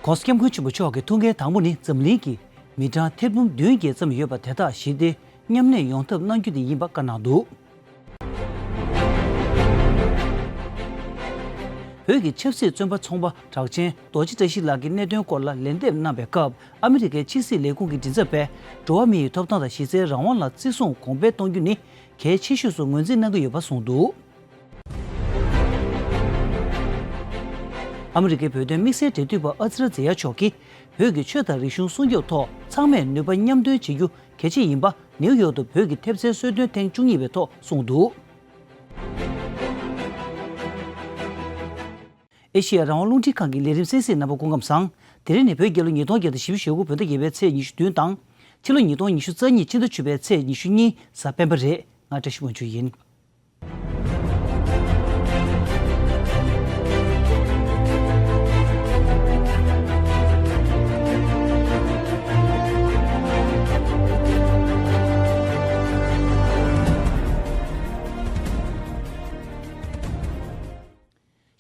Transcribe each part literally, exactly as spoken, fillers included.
༸གོང་ས་༸སྐྱབས་མགོན་ཆེན་པོ་མཆོག་གི་ཐུགས་འགན་དང་པོ་ནི་འཛམ་གླིང་གི་མི་གྲངས་ཐེར་འབུམ་བདུན་བརྒྱད་ཙམ་ཡོད་པ་དེ་དག་ཞི་བདེ་མཉམ་གནས་ཡོང་ཐབས་གནང་རྒྱུ་དེ་ཡིན་པ་བཀའ་གནང་འདུག་བོད་ཀྱི་ཆབ་སྲིད་བཙོན་པ་ཚོང་པ་གྲགས་ཅན་རྡོ་རྗེ་བཀྲ་ཤིས་ལགས་ཀྱི་གནད་དོན་སྐོར་ལ་ལན་འདེབས་གནང་བའི་སྐབས། ཨ་མི་རི་ཀའི་ཕྱི་སྲིད་ལས་ཁུངས་ཀྱི་མགྲིན་ཚབ་པས་འགྲོ་བ་མིའི་ཐོབ་ཐང་དང་གཞི་རྩའི་རང་དབང་ལ་བརྩི་སྲུང་གོང་འཕེལ་གཏོང་རྒྱུ་ནི་གལ་ཆེ་ཤོས་སུ་ངོས་འཛིན་གནང་གི་ཡོད་པ་གསུངས་འདུག་ཨ་མི་རི་ཀའི་བོད་དོན་དམིགས་བསལ་འབྲེལ་མཐུད་པ་ཨ་ཙི་ར་ཛེ་ཡ་མཆོག་གིས། བོད་ཀྱི་ཆོས་དང་རིག་གཞུང་སྲུང་སྐྱོབ་ཐོག་ཚང་མས་ནུས་པ་མཉམ་འདོན་བྱེད་རྒྱུ་གལ་ཆེ་ཡིན་པ་ནེའུ་ཡོག་ཏུ་བོད་ཀྱི་ཐེབས་རྩའི་གསོལ་སྟོན་ཐེངས་བཅུ་གཉིས་པའི་ཐོག་གསུངས་འདུག་ཨེ་ཤེ་ཡ་རང་དབང་རླུང་འཕྲིན་ཁང་གི་ལས་རིམ་གསན་གཟིགས་རྣམ་པ་སྐུ་ཁམས་བཟང་། དེ་རིང་ནི་བོད་རྒྱལ་ལོ་ཉིས་སྟོང་བརྒྱ་དང་བཞི་བཅུ་ཞེ་དགུ་བོད་ཟླ་བརྒྱད་པའི་ཚེས་ཉི་ཤུ་བདུན་དང་། ཕྱི་ལོ་ཉིས་སྟོང་ཉི་ཤུ་རྩ་གཉིས་ཕྱི་ཟླ་བཅུ་པའི་ཚེས་ཉི་ཤུ་གཉིས་གཟའ་སྤེན་པ་རེད། ང་བཀྲ་ཤིས་དབང་ཕྱུག་ཡིན།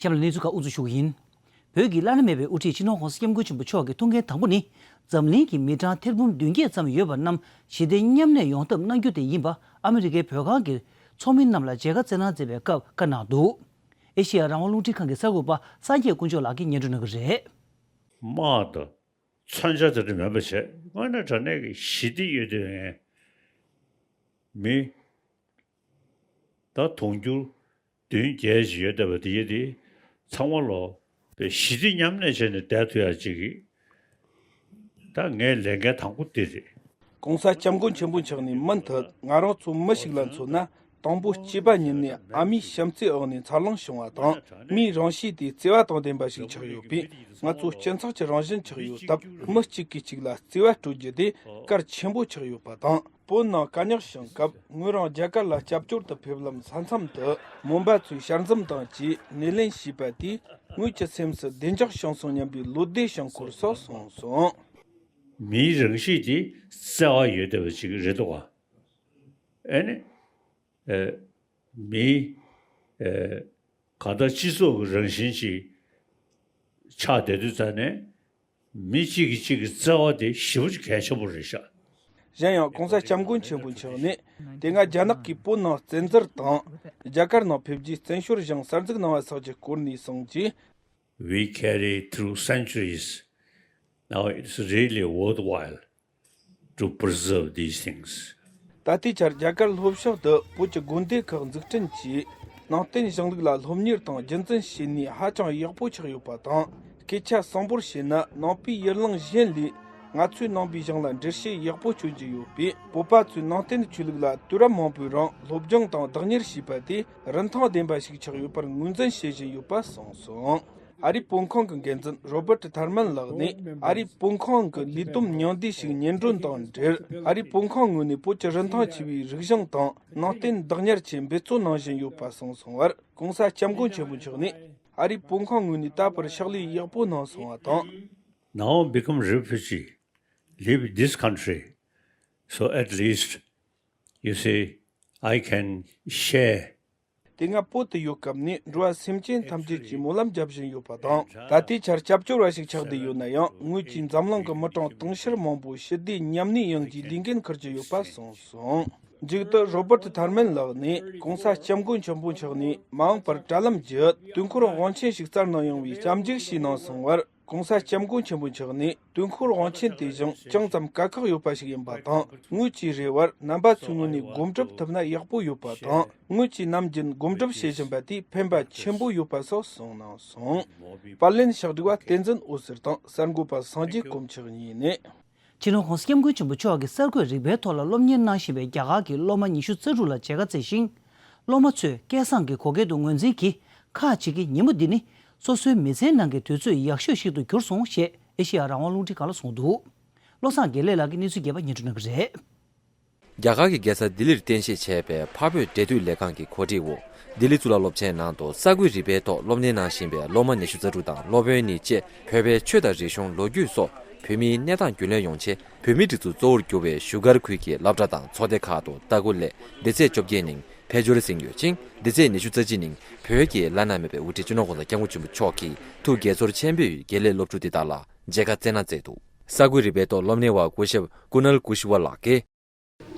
གཤམ་ལ་གནས་ཚུལ་ཁག་དབུ་འཛུགས་ཞུ་གི་ཡིན། བོད་ཀྱི་བླ་ན་མེད་པའི་དབུ་ཁྲིད་སྤྱི་ནོར་༸གོང་ས་༸སྐྱབས་མགོན་ཆེན་པོ་མཆོག་གི་ཐུགས་འགན་དང་པོ་ནི། འཛམ་གླིང་གི་མི་གྲངས་ཐེར་འབུམ་བདུན་བརྒྱད་ཙམ་ཡོད་པ་རྣམས་ཞི་བདེ་མཉམ་གནས་ཡོང་ཐབས་གནང་རྒྱུ་དེ་ཡིན་པ་ཨ་མི་རི་ཀའི་བོད་ཁང་གི་ཚོགས་མི་རྣམས་ལ་མཇལ་ཁ་བསྩལ་གནང་མཛད་པའི་སྐབས་བཀའ་གནང་འདུག་ཨེ་ཤེ་ཡ་རང་དབང་རླུང་འཕྲིན་ཁང་གི་གསར་འགོད་པ་སངས་རྒྱས་དཀོན་མཆོག་ལགས་ཀྱིས་སྙན་སྒྲོན་གནང་གི་རེད། དམག་དང་མཚོན་ཆ་དེ་འདྲ་མེད་པ་བྱས། དངོས་གནས་དྲང་གནས་ཀྱི་ཞི་བདེ་ཡོད་དུས་ངས་མི་ད་དུང་འགྱུར་བདུན་བརྒྱད་ཅིག་ཡོད་བསྡད་པ་དེ་ཡིན་དེ། ཚང་མ་ལོ་པའི་ཞི་བདེ་མཉམ་གནས་བྱས་ནས་བསྡད་ཐུབ་ཡ་ཅིག་གི་ད་ངའི་ལས་འགན་དང་པོ་དེ་རེད། ༸གོང་ས་༸སྐྱབས་མགོན་ཆེན་པོ་མཆོག་ནས་མུ་མཐུད་ང་རང་ཚོ་མི་ཞིག་ལ་མཚོན་ན། དང་པོ་སྐྱེས་པ་ཉིད་ནས་ཨ་མའི་བྱམས་བརྩེའི་འོག་ནས་འཚར་ལོངས་བྱུང་བ་དང་། མིའི་རང་གཤིས་དེ་བརྩེ་བ་དང་ལྡན་པ་ཞིག་ཆགས་ཡོད་པས། ང་ཚོ་སྤྱི་ཚོགས་ཀྱི་རང་བཞིན་ཆགས་ཡོད་སྟབས། མི་གཅིག་གིས་གཅིག་ལ་བརྩེ་བ་སྤྲོད་རྒྱུ་དེ་གལ་ཆེན་པོ་ཆགས་ཡོད་པ་དང་། བོད་ནང་དཀའ་རྙོག་བྱུང་སྐབས་ངོས་རང་རྒྱ་གར་ལ་སྐྱབས་བཅོལ་དུ་ཕེབས་ལམ་ས་མཚམས་དུ་མོན་པ་ཚོས་ཞལ་འཛོམས་དང་བཅས་སྣེ་ལེན་བྱས་པ་དེས་ངོས་ཀྱི་སེམས་སུ་བདེ་འཇགས་བྱུང་སོང་སྙམ་པའི་བློ་བདེ་བྱུང་སྐོར་སོགས་གསུངས་སོང་། མིའི་རང་གཤིས་དེ་བརྩེ་བ་ཡོད་བསྡད་པ་ཅིག་རེད་འདུག་ག་ཨེ་ནི། ཨེ། མིའི། ཨེ། གང་ལྟར་སྤྱི་ཚོགས་ཀྱི་རང་བཞིན་ཅིག་ཆགས་བསྡད་དུས་ཙང་ནས། མི་གཅིག་གིས་གཅིག་གི་བརྩེ་བ་དེ་ཞེ་པོ་ཅིག་གལ་ཆེན་པོ་རེད་ཤག་གཞན་ཡང་༸གོང་ས་༸སྐྱབས་མགོན་ཆེན་པོ་མཆོག་ནས། དེ་སྔ་རྒྱ་ནག་གིས་བོད་ནང་བཙན་འཛུལ་དང་། རྒྱ་གར་ནང་ཕེབས་རྗེས་བཙན་བྱོལ་ཞིང་གསར་འཛུགས་གནང་བ་སོགས་ཀྱི་སྐོར་ནས་གསུངས་རྗེས། We carry through centuries. Now it's really worthwhile to preserve these things. ད་ལྟའི་ཆར་རྒྱ་གར་ལྷོ་ཕྱོགས་སུ་བོད་ཀྱི་དགོན་སྡེ་ཁག་འཛུགས་སྐྲུན་གྱིས་ནང་བསྟན་གཞུང་ལུགས་ལ་སློབ་གཉེར་དང་རྒྱུན་འཛིན་བྱེད་ནུས་ཧ་ཅང་ཡག་པོ་ཆགས་ཡོད་པ་དང་། སྐད་ཆ་གསལ་པོར་བཤད་ན། ནང་པའི་ཡུལ་ལུང་གཞན་ལས་ང་ཚོའི་ནང་པའི་གཞུང་ལ་འགྲེལ་བཤད་ཡག་པོ་སྐྱོན་གྱི་ཡོད་པས། བོད་པ་ཚོས་ནང་བསྟན་ཆོས་ལུགས་ལ་དུས་རབས་མང་པོའི་རིང་སློབ་སྦྱོང་དང་བདག་གཉེར་བྱས་པ་དེ་རིན་ཐང་ལྡན་པ་ཞིག་ཆགས་ཡོད་པར་ངོས་འཛིན་བྱེད་བཞིན་ཡོད་པ་གསུངས་སོང་། ཨ་རིའི་བོད་ཁང་གི་འགན་འཛིན་རོ་བར་ཏི་ཐར་མན་ལགས་ནས། ཨ་རིའི་བོད་ཁང་གི་ལས་བསྡོམས་ཉུང་བསྡུས་ཤིག་སྙན་སྒྲོན་དང་འབྲེལ། ཨ་རིའི་བོད་ཁང་ངོས་ནས་བོད་ཀྱི་རིན་ཐང་ཆེ་བའི་རིག་གཞུང་དང་ནང་བསྟན་བདག་གཉེར་ཆེད་འབད་བརྩོན་གནང་བཞིན་ཡོད་པ་གསུངས་སོང་བར། ༸གོང་ས་༸སྐྱབས་མགོན་ཆེན་པོ་མཆོག་ནས་ཨ་རིའི་བོད་ཁང་ངོས་ནས་ད་བར་ཕྱག་ལས་ཡག་པོ་གནང་སོང་བ་དང་། Now become refugee, leave this country, so at least, you see, I can share དེ་སྔ་བོད་དུ་ཡོད་སྐབས་ནས་འགྲོ་བ་སེམས་ཅན་ཐམས་ཅད་ཀྱི་སྨོན་ལམ་རྒྱབ་བཞིན་ཡོད་པ་དང་། ད་ལྟའི་ཆར་སྐྱབས་བཅོལ་བ་ཞིག་ཆགས་བསྡད་ཡོད་ན་ཡང་། ངོས་ཀྱིས་འཛམ་གླིང་གི་མི་གྲངས་དུང་ཕྱུར་མང་པོ་ཞི་བདེ་མཉམ་གནས་ཡོང་རྒྱུའི་ལས་འགན་འཁུར་གྱི་ཡོད་པ་གསུངས་སོང་། མཇུག་ཏུ་རོ་བར་ཏི་ཐར་མན་ལགས་ནས། ༸གོང་ས་༸སྐྱབས་མགོན་ཆེན་པོ་མཆོག་ནས་མ་འོངས་པར་དྲ་ལམ་བརྒྱུད་དུས་འཁོར་དབང་ཆེན་ཞིག་བསྩལ་གནང་ཡོང་བའི་སྐྱབས་འཇུག་ཞུས་གནང་སོང་བར། ༸གོང་ས་༸སྐྱབས་མགོན་ཆེན་པོ་མཆོག་ནས་དུས་འཁོར་དབང་ཆེན་དེ་བཞིན་ཅུང་ཙམ་དཀའ་ཁག་ཡོད་པ་ཞིག་ཡིན་པ་དང་། ངོས་ཀྱི་རེ་བར་རྣམ་པ་ཚོའི་ངོས་ནས་སྒོམ་སྒྲུབ་ཐུབ་ན་ཡག་པོ་ཡོད་པ་དང་། ངོས་ཀྱིས་ནམ་རྒྱུན་སྒོམ་སྒྲུབ་བྱེད་བཞིན་པ་དེས་ཕན་པ་ཆེན་པོ་ཡོད་པ་སོགས་གསུངས་གནང་སོང་། པར་ལེན་ཕྱག་སྒྲིག་པ་བསྟན་འཛིན་འོད་ཟེར་དང་གསར་འགོད་པ་སངས་རྒྱས་དཀོན་མཆོག་གཉིས་ནས། སྤྱི་ནོར་༸གོང་ས་༸སྐྱབས་མགོན་ཆེན་པོ་མཆོག་གིས་གསར་འགོད་རིག་པའི་ཐོག་ལ་སློབ་གཉེར་གནང་བཞིན་པའི་རྒྱ་གར་གྱི་སློབ་མ་ཉི་ཤུ་རྩ་དྲུག་ལ་མཇལ་ཁ་བསྩལ་ཞིང་། སློབ་མ་ཚོས་སྐལ་བཟང་གི་བགོ་སྐལ་དུ་ངོས་འཛིན་གྱིས་ཁག་ཅིག་གིས་ཉིན་མོ་འདི་ནི་སོ་སོའི་མི་ཚེའི་ནང་གི་དུས་ཚོད་ཡག་ཤོས་ཤིག་ཏུ་གྱུར་སོང་ཞེས་ཨེ་ཤེ་ཡ་རང་དབང་རླུང་འཕྲིན་ཁང་ལ་གསུངས་འདུག་བློ་བཟང་དགེ་ལེགས་ལགས་ཀྱིས་གནས་ཚུལ་རྒྱས་པ་སྙན་སྒྲོན་གནང་གི་རེད། རྒྱ་གར་གྱི་རྒྱལ་ས་ལྡི་ལིར་རྟེན་གཞི་བྱས་པའི་འཕགས་བོད་འབྲེལ་མཐུད་ལས་ཁང་གི་གོ་སྒྲིག་འོག་ལྡི་ལི་གཙུག་ལག་སློབ་ཆེན་ནང་དུ་གསར་འགོད་རིག་པའི་ཐོག་སློབ་གཉེར་གནང་བཞིན་པའི་སློབ་མ་ཉི་ཤུ་རྩ་དྲུག་དང་སློབ་དཔོན་གཉིས་བཅས་བོད་པའི་ཆོས་དང་རིག་གཞུང་ལོ་རྒྱུས་སོགས་བོད་མིའི་གནས་སྟངས་རྒྱུས་ལོན་ཡོང་ཆེད་བོད་མིའི་སྒྲིག་འཛུགས་གཙོ་བོར་གྱུར་བའི་བཞུགས་སྒར་ཁུལ་གྱི་སློབ་གྲྭ་དང་ཚོགས་སྡེ་ཁག་ཏུ་ལྟ་སྐུལ་སླད་འདི་ཚེས་བཅོ་བརྒྱད་ཉིན་ཕེབས་འབྱོར་ཟིན་ཡོད་ཅིང་། འདི་ཚེས་ཉི་ཤུ་རྩ་གཅིག་ཉིན་བོད་ཀྱི་བླ་ན་མེད་པའི་དབུ་ཁྲིད་སྤྱི་ནོར་༸གོང་ས་༸སྐྱབས་མགོན་ཆེན་པོ་མཆོག་གིས་ཐུགས་དགྱེས་ཚོར་ཆེན་པོས་དགེ་ལས་སློབ་ཕྲུག་འདི་དག་ལ་ མཇལ་ཁ་བསྩལ་གནང་མཛད་འདུག། གསར་འགོད་རིག་པའི་ཐོག་སློབ་གཉེར་བ་སྐུ་ཞབས་ཀུ་ནལ་ཀུ་ཤི་ཝ་ལགས་ཀྱིས།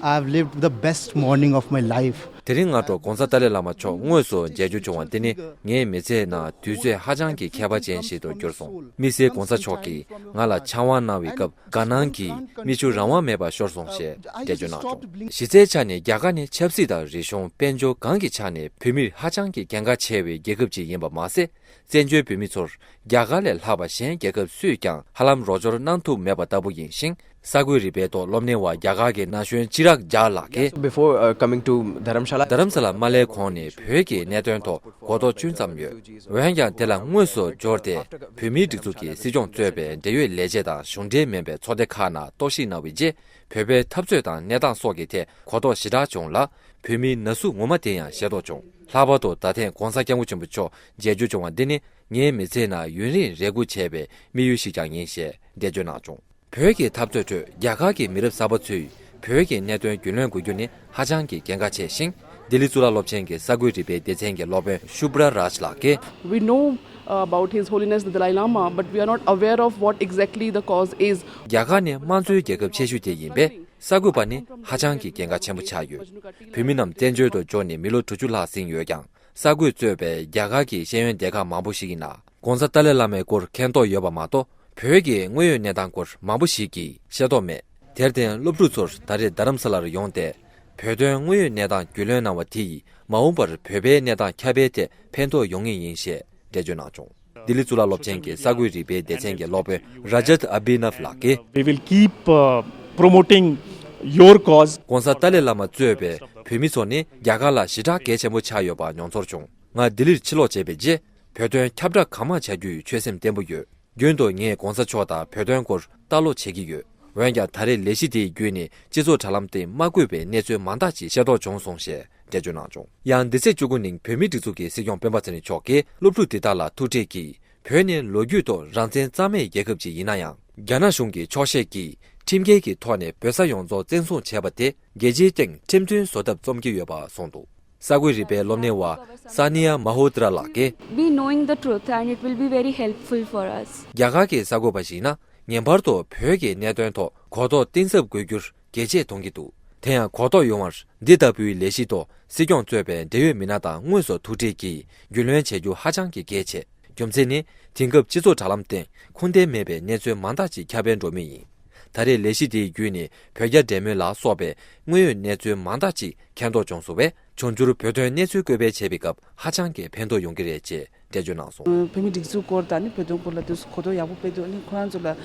I've lived the best morning of my life. དེ་རིང་སྔ་དྲོ་༧གོང་ས་ཏཱ་ལའི་བླ་མ་མཆོག་དངོས་སུ་མཇལ་རྒྱུ་བྱུང་བ་འདི་ནི་ངའི་མི་ཚེའི་ནང་དུས་ཚོད་ཧ་ཅང་གི་ཁྱད་པར་ཅན་ཞིག་ཏུ་གྱུར་སོང་། དམིགས་བསལ་༧གོང་ས་མཆོག་གིས་ང་ལ་ཕྱག་དབང་གནང་བའི་སྐབས་དགའ་སྣང་གིས་མིག་ཆུ་རང་དབང་མེད་པར་ཤོར་སོང་ཞེས་འགྲེལ་བརྗོད་གནང་བྱུང་། གཞི་རྩའི་ཆ་ནས་རྒྱ་གར་ནི་ཆབ་སྲིད་དང་རིག་གཞུང་དཔལ་འབྱོར་གང་གི་ཆ་ནས་བོད་མིར་ཧ་ཅང་གི་གལ་འགངས་ཆེ་བའི་རྒྱལ་ཁབ་ཅིག་ཡིན་པ་མ་ཟད། བཙན་བྱོལ་བོད་མི་ཚོར་རྒྱ་གར་ལས་ལྷག་པ་གཞན་རྒྱལ་ཁབ་སུས་ཀྱང་ཧ་ལམ་རོགས་སྐྱོར་གནང་ཐུབ་མེད་པ་ལྟ་བུ་ཡིན་ཞིང་། གསར་འགོད་རིག་པའི་ཐོག་སློབ་གཉེར་བ་རྒྱ་གར་གྱི་ན་གཞོན་ཅི་རག་ཇཱ་ལགས་ཀྱིས། So before, uh, coming to Dharamshala, རྡ་རམ་ས་ལ་མ་སླེབས་གོང་ནས་བོད་ཀྱི་གནད་དོན་ཐོག་གོ་རྟོགས་ཅུང་ཙམ་ཡོད། འོན་ཀྱང་དེ་ལ་དངོས་སུ་འབྱོར་ཏེ་བོད་མིའི་སྒྲིག་འཛུགས་ཀྱི་སྲིད་སྐྱོང་གཙོས་པའི་འབྲེལ་ཡོད་ལས་བྱེད་དང་གཞུང་འབྲེལ་མིན་པའི་ཚོགས་སྡེ་ཁག་ནང་རྟོག་ཞིབ་གནང་བའི་རྗེས། བོད་པའི་འཐབ་རྩོད་དང་གནས་སྟངས་སོགས་ཀྱི་ཐད་གོ་རྟོགས་ཞེ་དྲག་བྱུང་ལ། བོད་མིའི་ན་ཟུག་ངོ་མ་དེ་ཡང་ཤེས་རྟོགས་བྱུང་། ལྷག་པར་དུ་ད་ཐེངས་༧གོང་ས་༧སྐྱབས་མགོན་ཆེན་པོ་མཆོག་མཇལ་རྒྱུ་བྱུང་བ་འདི་ནི་ངའི་མི་ཚེའི་ནང་ཡུན་རིང་རེ་སྒུག་བྱས་པའི་དམིགས་ཡུལ་ཞིག་ཀྱང་ཡིན་ཞེས་འགྲེལ་བརྗོད་གནང་བྱུང་། བོད་ཀྱི་འཐབ་རྩོད་ཁྲོད་རྒྱ་གར་གྱི་མི་རབས་གསར་པ་ཚོས་བོད་ཀྱི་གནད་དོན་རྒྱུས་ལོན་དགོས་རྒྱུ་ནི་ཧ་ཅང་གི་གལ་འགངས་ཆེ་ཞིང་། ལྡི་ལི་གཙུག་ལག་སློབ་ཆེན་གྱི་གསར་འགོད་རིག་པའི་སྡེ་ཚན་གྱི་སློབ་དཔོན་ཤུབ་ར་རཱཇ་ལགས་ཀྱིས། We know, uh, about His Holiness the Dalai Lama, but we are not aware of what exactly the cause is. རྒྱ་གར་ནི་དམངས་གཙོའི་རྒྱལ་ཁབ་ཆེ་ཤོས་དེ་ཡིན་པས། གསར་འགོད་པ་ནི་ཧ་ཅང་གི་གལ་འགངས་ཆེན་པོ་ཆགས་ཡོད། བོད་མི་རྣམས་བཙན་བྱོལ་དུ་འབྱོར་ནས་མི་ལོ་དྲུག་ཅུ་ལྷག་ཟིན་ཡོད་ཀྱང་། གསར་འགོད་གཙོས་པའི་རྒྱ་གར་གྱི་ཤེས་ཡོན་སྡེ་ཁག་མང་པོ་ཞིག་གི་ནང་༧གོང་ས་ཏཱ་ལའི་བླ་མའི་སྐོར་མཁྱེན་རྟོགས་ཡོད་པ་མ་གཏོགས། བོད་ཀྱི་དངོས་ཡོད་གནས་སྟངས་སྐོར་མང་པོ་ཞིག་གིས་ཤེས་རྟོགས་མེད། དེར་བརྟེན་སློབ་ཕྲུག་ཚོར་ད་རེས་རྡ་རམ་ས་ལར་ཡོང་སྟེ། བོད་དོན་དངོས་ཡོད་གནས་སྟངས་རྒྱུས་ལོན་གནང་བ་དེ་ཡིས་མ་འོངས་པར་བོད་པའི་གནས་སྟངས་ཁྱབ་སྤེལ་ཐད་ཕན་ཐོགས་ཡོང་ངེས་ཡིན་ཞེས་འགྲེལ་བརྗོད་གནང་བྱུང་། ལྡི་ལི་གཙུག་ལག་སློབ་ཆེན་གྱི་གསར་འགོད་རིག་པའི་སྡེ་ཚན་གྱི་སློབ་དཔོན་ར་ཇད་ཨ་བྷི་ནབ་ལགས་ཀྱིས། We will keep, uh, promoting your cause. ༧གོང་ས་ཏཱ་ལའི་བླ་མ་གཙོས་པའི་བོད་མི་ཚོ་ནི་རྒྱ་གར་ལ་ཞེ་དྲག་གལ་ཆེན་པོ་ཆགས་ཡོད་པ་མྱོང་ཚོར་བྱུང་། ང་ལྡི་ལིར་ཕྱིར་ལོག་བྱས་པའི་རྗེས། བོད་དོན་ཁྱབ་བསྒྲགས་གང་མང་བྱ་རྒྱུའི་ཆོད་སེམས་བརྟན་པོ་ཡོད། རྒྱུན་དུ་ངས་༧གོང་ས་མཆོག་དང་བོད་དོན་སྐོར་ལྟ་ཀློག་བྱེད་ཀྱི་ཡོད། འོན་ཀྱང་ད་རེས་ལས་གཞི་དེའི་བརྒྱུད་ནས་སྤྱི་ཚོགས་དྲ་ལམ་སྟེང་མ་བཀོད་པའི་གནས་ཚུལ་མང་དག་ཅིག་ཤེས་རྟོགས་བྱུང་སོང་ཞེས་འགྲེལ་བརྗོད་གནང་བྱུང་། ཡང་འདི་ཚེས་བཅུ་དགུ་ཉིན་བོད་མིའི་སྒྲིག་འཛུགས་ཀྱི་སྲིད་སྐྱོང་སྤེན་པ་ཚེ་རིང་མཆོག་གིས་སློབ་ཕྲུག་དེ་དག་ལ་ཐུག་འཕྲད་ཀྱིས། བོད་ནི་ལོ་རྒྱུས་ཐོག་རང་བཙན་གཙང་མའི་རྒྱལ་ཁབ་ཅིག་ཡིན་ན་ཡང་། རྒྱ་ནག་གཞུང་གིས་འཁྱོག་བཤད་ཀྱིས་ཁྲིམས་འགལ་གྱི་ཐོག་ནས་བོད་ས་ཡོངས་རྫོགས་བཙན་བཟུང་བྱས་པ་དེ་རྒྱལ་སྤྱིའི་སྟེང་ཁྲིམས་མཐུན་བཟོ་ཐབས་རྩོམ་གྱི་ཡོད་པ་གསུངས་འདུག། གསར་འགོད་རིག་པའི་སློབ་གཉེར་བ་ས་ནི་ཡ་མ་ཧོ་ཏྲ་ལགས་ཀྱིས། Be knowing the truth and it will be very helpful for us. རྒྱ་གར་གྱི་གསར་འགོད་པ་ཞིག་ཡིན་ན་ངེས་པར་དུ་བོད་ཀྱི་གནད་དོན་ཐོག་གོ་རྟོགས་གཏིང་ཟབ་དགོས་རྒྱུར་གལ་ཆེ་མཐོང་གི་འདུག། དེ་ཡང་གོ་རྟོགས་ཡོང་བར་འདི་ལྟ་བུའི་ལས་གཞི་ཐོག་སྲིད་སྐྱོང་གཙོས་པའི་འབྲེལ་ཡོད་མི་སྣ་དང་དངོས་སུ་ཐུག་འཕྲད་ཀྱིས་རྒྱུས་ལོན་བྱེད་རྒྱུ་ཧ་ཅང་གི་གལ་ཆེ། རྒྱུ་མཚན་ནི་དེང་སྐབས་སྤྱི་ཚོགས་དྲ་ལམ་སྟེང་ཁུངས་ལྡན་མེད་པའི་གནས་ཚུལ་མང་དག་ཅིག་ཁྱབ་སྤེལ་འགྲོ་མུས་ཡིན། ད་རེས་ལས་གཞི་དེའི་བརྒྱུད་ནས་བོད་རྒྱ་འབྲེལ་མོལ་ལ་སོགས་པའི་དངོས་ཡོད་གནས་ཚུལ་མང་དག་ཅིག་མཁྱེན་རྟོགས་བྱུང་སོང་བས། འབྱུང་འགྱུར་བོད་དོན་གནས་ཚུལ་བཀོད་སྤེལ་བྱེད་པའི་སྐབས་ཧ་ཅང་གི་ཕན་ཐོགས་ཡོང་གི་རེད་ཅེས་འགྲེལ་བརྗོད་གནང་སོང་། བོད་མི་སྒྲིག་འཛུགས་སྐོར་དང་ནི་བོད་དོན་སྐོར་ལ་དུས་གོ་རྟོགས་ཡག་པོ་སྤེལ་འདུག། ནི་ཁོ་རང་ཚོ་ལ་ཨ་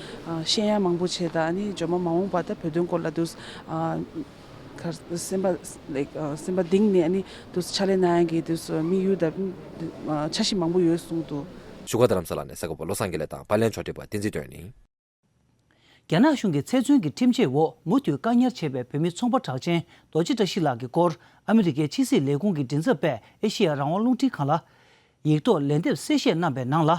བཤད་ཡ་མང་པོ་བྱས་དང་ནི་ཇོ་མོ་མ་འོངས་པ་ད་བོད་དོན་སྐོར་ལ་དུས་ཨ་ག་སེམས་པ་ལེགས་ཨ་སེམས་པ་གཏིང་ནས་ནི་དུས་ཕྱག་ལས་གནང་ཡ་གི་དུས་དམིགས་ཡུལ་དང་ཨ་འཆར་གཞི་མང་པོ་ཡོད་གསུངས་འདུག། བཞུགས་སྒར་རྡ་རམ་ས་ལ་ནས་གསར་འགོད་པ་བློ་བཟང་དགེ་ལེགས་དང་པར་ལེན་ཕྱོགས་སྒྲིག་པ་བསྟན་འཛིན་དོན་ཡིན། རྒྱ་ནག་གཞུང་གི་ཚེ་བཙོན་གྱི་ཁྲིམས་ཆད་འོག་མུ་མཐུད་བཀག་ཉར་བྱས་པའི་བོད་མི་ཚོང་པ་གྲགས་ཅན་རྡོ་རྗེ་བཀྲ་ཤིས་ལགས་ཀྱི་སྐོར་ཨ་མི་རི་ཀའི་ཕྱི་སྲིད་ལས་ཁུངས་ཀྱི་མགྲིན་ཚབ་པས་ཨེ་ཤེ་ཡ་རང་དབང་རླུང་འཕྲིན་ཁང་ལ་ཡིག་ཐོག་ལན་འདེབས་གསལ་བཤད་གནང་པའི་ནང་ལ།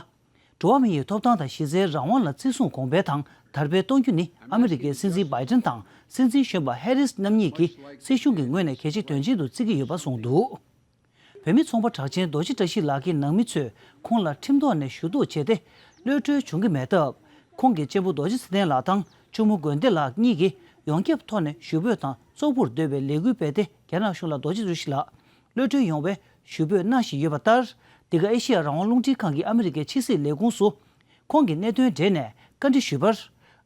འགྲོ་བ་མི་ཡི་ཐོབ་ཐང་དང་གཞི་རྩའི་རང་དབང་ལ་བརྩི་སྲུང་གོང་འཕེལ་དང་དར་སྤེལ་གཏོང་རྒྱུ་ནི་ཨ་མི་རི་ཀའི་སྲིད་འཛིན་བྷའི་ཏན་དང་སྲིད་འཛིན་གཞོན་པ་ཧེ་རིས་རྣམ་གཉིས་ཀྱིས་སྲིད་གཞུང་གི་ངོས་ནས་གལ་ཆེ་དོན་ཆེན་དུ་བརྩི་གི་ཡོད་པ་གསུངས་འདུག། བོད་མི་ཚོང་པ་གྲགས་ཅན་རྡོ་རྗེ་བཀྲ་ཤིས་ལགས་ཀྱི་ནང་མི་ཚོས་ཁོང་ལ་ཁྲིམས་ཐོག་ནས་ཞུ་གཏུག་བྱས་ཏེ་གློད་གྲོལ་བྱུང་གི་མེད་སྟབས། ཁོང་གི་གཅེན་པོ་རྡོ་རྗེ་ཚེ་བརྟན་ལགས་དང་གཅུང་མོ་དགོན་བདེ་ལགས་གཉིས་ཀྱིས་ཡོངས་ཁྱབ་ཐོག་ནས་ཞུ་འབོད་དང་བཙོག་པུར་སྡོད་པའི་ལས་འགུལ་སྤེལ་ཏེ་རྒྱ་ནག་གཞུང་ལ་རྡོ་རྗེ་བཀྲ་ཤིས་ལགས་གློད་གྲོལ་ཡོང་བའི་ཞུ་འབོད་གནང་བཞིན་ཡོད་པ་ལྟར། འདི་ག་ཨེ་ཤེ་ཡ་རང་དབང་རླུང་འཕྲིན་ཁང་གིས་ཨ་མི་རི་ཀའི་ཕྱི་སྲིད་ལས་ཁུངས་སུ་ཁོང་གི་གནད་དོན་འབྲེལ་ནས་བཀའ་འདྲི་ཞུས་པར།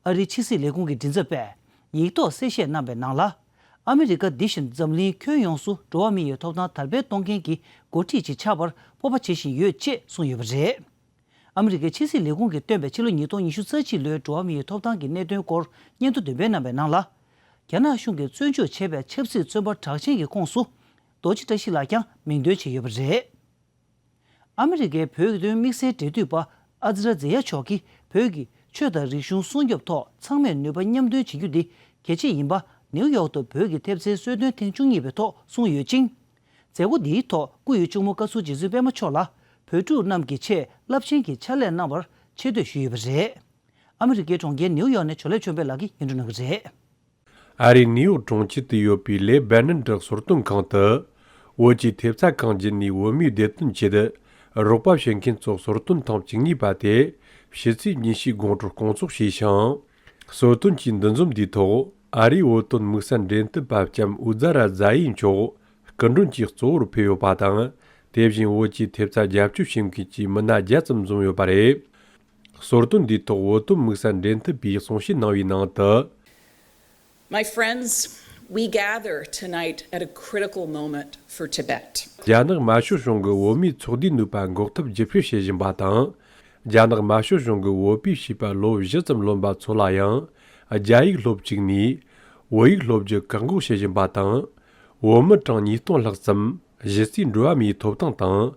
ཨ་རིའི་ཕྱི་སྲིད་ལས་ཁུངས་ཀྱི་མགྲིན་ཚབ་པས་ཡིག་ཐོག་གསལ་བཤད་གནང་པའི་ནང་ལ། ཨ་མི་རི་ཀ་འདི་བཞིན་འཛམ་གླིང་ཁྱོན་ཡོངས་སུ་འགྲོ་བ་མི་ཡི་ཐོབ་ཐང་དར་སྤེལ་གཏོང་མཁན་གྱི་འགོ་ཁྲིད་ཅིག་ཆགས་པར་སྤོབས་པ་བྱེད་བཞིན་ཡོད་ཅེས་གསུངས་ཡོད་པ་རེད། ཨ་མི་རི་ཀའི་ཕྱི་སྲིད་ལས་ཁུངས་ཀྱིས་བཏོན་པའི་ཕྱི་ལོ་ཉིས་སྟོང་ཉི་ཤུ་རྩ་གཅིག་ལོའི་འགྲོ་བ་མི་ཡི་ཐོབ་ཐང་གི་གནད་དོན་སྐོར་སྙན་ཐོ་འདོན་སྤེལ་གནང་པའི་ནང་ལ། རྒྱ་ནག་གཞུང་གིས་བཙོན་འཇུག་བྱས་པའི་ཆབ་སྲིད་བཙོན་པ་གྲགས་ཅན་གྱི་ཁོངས་སུ། རྡོ་རྗེ་བཀྲ་ཤིས་ལགས་ཀྱང་མིང་འདོན་བྱས་ཡོད་པ་རེད། ཨ་མི་རི་ཀའི་བོད་དོན་དམིགས་བསལ་འབྲེལ་མཐུད་པ་ཨ་ཛི་ར་ཛེ་ཡ་མཆོག་གིས་བོད་ཀྱི་ཆོས་དང་རིག་གཞུང་སྲུང་སྐྱོབ་ཐོག་ཚང་མས་ནུས་པ་མཉམ་འདོན་བྱེད་རྒྱུ་འདི་གལ་ཆེ་ཡིན་པ་ནེའུ་ཡོག་ཏུ་བོད་ཀྱི་ཐེབས་རྩའི་གསོལ་སྟོན་ཐེངས་བཅུ་གཉིས་པའི་ཐོག་གསུངས་ཡོད་ཅིང་། མཛད་སྒོ་འདིའི་ཐོག་སྐུ་ཡི་གཅུང་མོ་བཀའ་ཟུར་རྗེ་བཙུན་པད་མ་མཆོག་ལ་བོད་ཕྲུག་རྣམས་ཀྱི་ཆེད་རླབས་ཆེན་གྱི་ཕྱག་ལས་གནང་བར་ཆེ་བསྟོད་ཞུས་ཡོད་པ་རེད། ཨ་མི་རི་ཀའི་གྲོང་ཁྱེར་ནེའུ་ཡོག་ནས་ཇོ་ལེ་ཆོས་འཕེལ་ལགས་ཀྱིས་སྙན་སྒྲོན་གནང་གི་རེད། ཨ་རིའི་ནེའུ་ཡོག་གྲོང་ཁྱེར་དུ་ཡོད་པའི་ལེ་བྷེ་ནན་གྲི་གསོལ་སྟོན་ཁང་དུ། བོད་ཀྱི་ཐེབས་རྩ་ཁང་བརྒྱུད་ནས་བོད་མིའི་བདེ་དོན་ཆེད་རོགས་པ་བྱེད་མཁན་ཚོ་གསོལ་སྟོན་ཐེངས་བཅུ་གཉིས་པ་དེ་ ཕྱི་ཚེས་ཉི་ཤུའི་དགོང་དྲོ་སྐོང་ཚོགས་བྱས་ཤིང་། གསོལ་སྟོན་གྱི་འདུ་འཛོམས་འདིའི་ཐོག་ཨ་རིའི་བོད་དོན་དམིགས་བསལ་འབྲེལ་མཐུད་པ་ལྕམ་ཨུ་ཛ་ར་ཛ་ཡི་མཆོག་སྐུ་མགྲོན་གྱིས་གཙོ་བོར་ཕེབས་ཡོད་པ་དང་། དེ་བཞིན་བོད་ཀྱི་ཐེབས་རྩ་རྒྱབ་སྐྱོར་བྱེད་མཁན་གྱི་མི་སྣ་བརྒྱ་ཙམ་འཛོམས་ཡོད་པ་རེད། གསོལ་སྟོན་འདིའི་ཐོག་བོད་དོན་དམིགས་བསལ་འབྲེལ་མཐུད་པས་གསུང་བཤད་གནང་བའི་ནང་དུ། My friends, we gather tonight at a critical moment for Tibet. རྒྱ་ནག་དམར་ཤོག་གཞུང་གིས་བོད་མིའི་ཚོགས་སྡེའི་ནུས་པ་འགོག་ཐབས་རྒྱུད་སྤེལ་བྱེད་བཞིན་པ་དང་། རྒྱ་ནག་དམར་ཤོག་གཞུང་གིས་བོད་པའི་བྱིས་པ་ལོ་བཞི་ཙམ་ལོན་པ་ཚོ་ལ་ཡང་རྒྱ་ཡིག་སློབ་བཅུག་ནས་བོད་ཡིག་སློབ་རྒྱུ་བཀག་འགོག་བྱེད་བཞིན་པ་དང་། བོད་མི་གྲངས་ཉིས་སྟོང་ལྷག་ཙམ་གཞི་རྩའི་འགྲོ་བ་མིའི་ཐོབ་ཐང་དང་།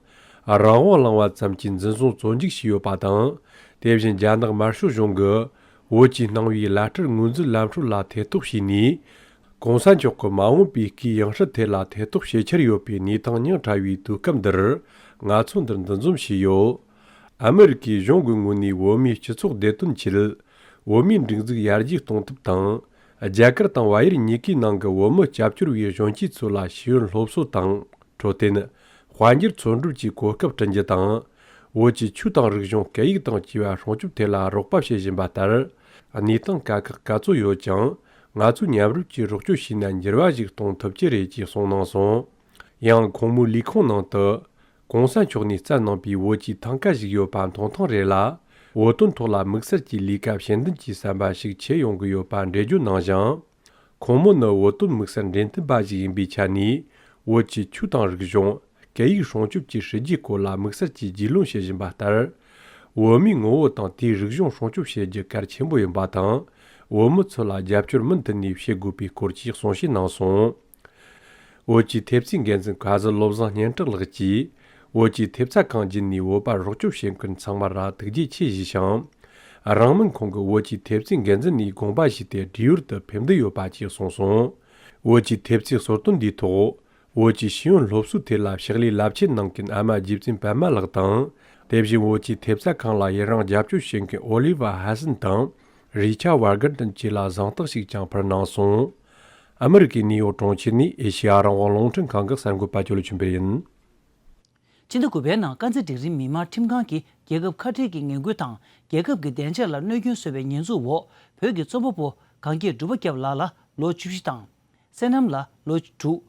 རང་དབང་བླངས་པ་ཙམ་གྱིས་འཛིན་བཟུང་བཙོན་འཇུག་བྱས་ཡོད་པ་དང་། དེ་བཞིན་རྒྱ་ནག་དམར་ཤོག་གཞུང་གིས་བོད་ཀྱི་ནང་པའི་བླ་སྤྲུལ་ངོས་འཛིན་ལམ་སྲོལ་ལ་ཐེ་གཏོགས་བྱས་ནས། གོང་ས་མཆོག་གི་མ་འོངས་པའི་སྐུའི་ཡང་སྲིད་ཐད་ལ་ཐེ་གཏོགས་བྱེད་འཆར་ཡོད་པའི་གནས་སྟངས་ཉག་ཕྲ་བའི་དུས་སྐབས་འདིར་ང་ཚོ་འདིར་འདུ་འཛོམས་བྱས་ཡོད། ཨ་མི་རི་ཀའི་གཞུང་གི་ངོས་ནས་བོད་མིའི་སྤྱི་ཚོགས་བདེ་དོན་ཆེད། བོད་མིའི་སྒྲིག་འཛུགས་ཡར་རྒྱས་གཏོང་ཐབས་དང་། རྒྱ་གར་དང་བལ་ཡུལ་གཉིས་ཀའི་ནང་གི་བོད་མི་སྐྱབས་བཅོལ་བའི་གཞོན་སྐྱེས་ཚོ་ལ་ཤེས་ཡོན་སློབ་གསོ་དང་། འཕྲོད་བསྟེན། དཔལ་འབྱོར་འཚོལ་སྒྲུབ་ཀྱི་གོ་སྐབས་བསྐྲུན་རྒྱུ་དང་། བོད་ཀྱི་ཆོས་དང་རིག་གཞུང་སྐད་ཡིག་དང་བཅས་པ་སྲུང་སྐྱོབ་ཐད་ལ་རོགས་པ་བྱེད་བཞིན་པ་ལྟར། གནས་སྟངས་དཀའ་ཁག་ག་ཚོད་ཡོད་ཀྱང་། ང་ཚོས་མཉམ་རུབ་ཀྱིས་རོགས་སྐྱོར་བྱས་ན་འགྱུར་བ་ཞིག་གཏོང་ཐུབ་ཀྱི་རེད་ཅེས་གསུངས་གནང་སོང་། ཡང་ཁོང་མོའི་ལས་ཁུངས་ནང་དུ། གོང་ས་མཆོག་ནས་བསྩལ་གནང་པའི་བོད་ཀྱི་ཐང་ག་ཞིག་ཡོད་པ་མཐོང་ཐེངས་རེ་ལ། བོད་དོན་ཐོག་ལ་དམིགས་བསལ་གྱི་ལས་ཀ་བྱེད་འདུན་གྱི་བསམ་པ་ཞིག་བྱེད་ཡོང་གི་ཡོད་པ་འགྲེལ་བརྗོད་གནང་ཞིང་། ཁོང་མོ་ནི་བོད་དོན་དམིགས་བསལ་འབྲེལ་མཐུད་པ་ཞིག་ཡིན་པའི་ཆ་ནས། བོད་ཀྱི་ཆོས་དང་རིག་གཞུང་། སྐད་ཡིག་སྲུང་སྐྱོབ་ཀྱི་སྲིད་ཇུས་སྐོར་ལ་དམིགས་བསལ་གྱིས་རྒྱུས་ལོན་བྱེད་བཞིན་པ་ལྟར། བོད་མིའི་ངོ་བོ་དང་དེའི་རིག་གཞུང་སྲུང་སྐྱོབ་བྱེད་རྒྱུ་གལ་ཆེན་པོ་ཡིན་པ་དང་། བོད་མི་ཚོ་ལ་རྒྱབ་སྐྱོར་མུ་མཐུད་ནས་བྱེད་དགོས་པའི་སྐོར་གྱི་གསུང་བཤད་གནང་སོང་། བོད་ཀྱི་ཐེབས་རྩའི་འགན་འཛིན་ག་ཟུར་བློ་བཟང་སྙན་གྲགས་ལགས་ཀྱིས། བོད་ཀྱི་ཐེབས་རྩ་ཁང་བརྒྱུད་ནས་བོད་པར་རོགས་སྐྱོར་བྱེད་མཁན་ཚང་མར་ཐུགས་རྗེ་ཆེ་ཞུས་ཤིང་། རང་མིང་ཁོང་གིས་བོད་ཀྱི་ཐེབས་རྩའི་འགན་འཛིན་ནས་དགོངས་པ་ཞུས་ཏེ་བྲིས་ཡོལ་དུ་ཕེབས་འདོད་ཡོད་པ་བཅས་གསུངས་སོང་། བོད་ཀྱི་ཐེབས་རྩའི་གསོལ་སྟོན་འདིའི་ཐོག་བོད་ཀྱི་ཤེས་ཡོན་སློབ་གསོའི་ཐད་ལ་ཕྱག་ལས་རླབས་ཆེན་གནང་མཁན་ཨ་མ་རྗེ་བཙུན་པད་མ་ལགས་དང་། དེ་བཞིན་བོད་ཀྱི་ཐེབས་རྩ་ཁང་ལ་ཡི་རང་རྒྱབ་སྐྱོར་བྱེད་མཁན་ཨོ་ལི་ཝ་ཧ་སན་དང་། རི་ཆར་ཝར་གར་ཏན་བཅས་ལ་གཟེངས་རྟགས་ཤིག་ཀྱང་ཕུལ་གནང་སོང་། ཨ་མི་རི་ཀའི་ནིའུ་ཡོག་གྲོང་ཁྱེར་ནས་ཨེ་ཤེ་ཡ་རང་དབང་རླུང་འཕྲིན་ཁང་གི་གསར་འགོད་པ་ཅོ་ལི་ཆོས་འཕེལ་ཡིན། ཕྱི་ཟླ་དགུ་པའི་ནང་དཀར་མཛེས་སྒྲིག་རིམ་མི་དམངས་ཁྲིམས་ཁང་གིས་རྒྱལ་ཁབ་ཁ་བྲལ་གྱི་ངན་སྐུལ་དང་རྒྱལ་ཁབ་ཀྱི་བདེ་འཇགས་ལ་གནོད་སྐྱོན་བཟོས་པའི་ཉེས་འཛུགས་འོག་བོད་ཀྱི་རྩོམ་པ་པོ་གངས་སྐྱིད་གྲུབ་པ་སྐྱབས་ལགས་ལ་ལོ་བཅུ་བཞི་དང་། བསོད་ནམས་ལ་ལོ་དྲུག།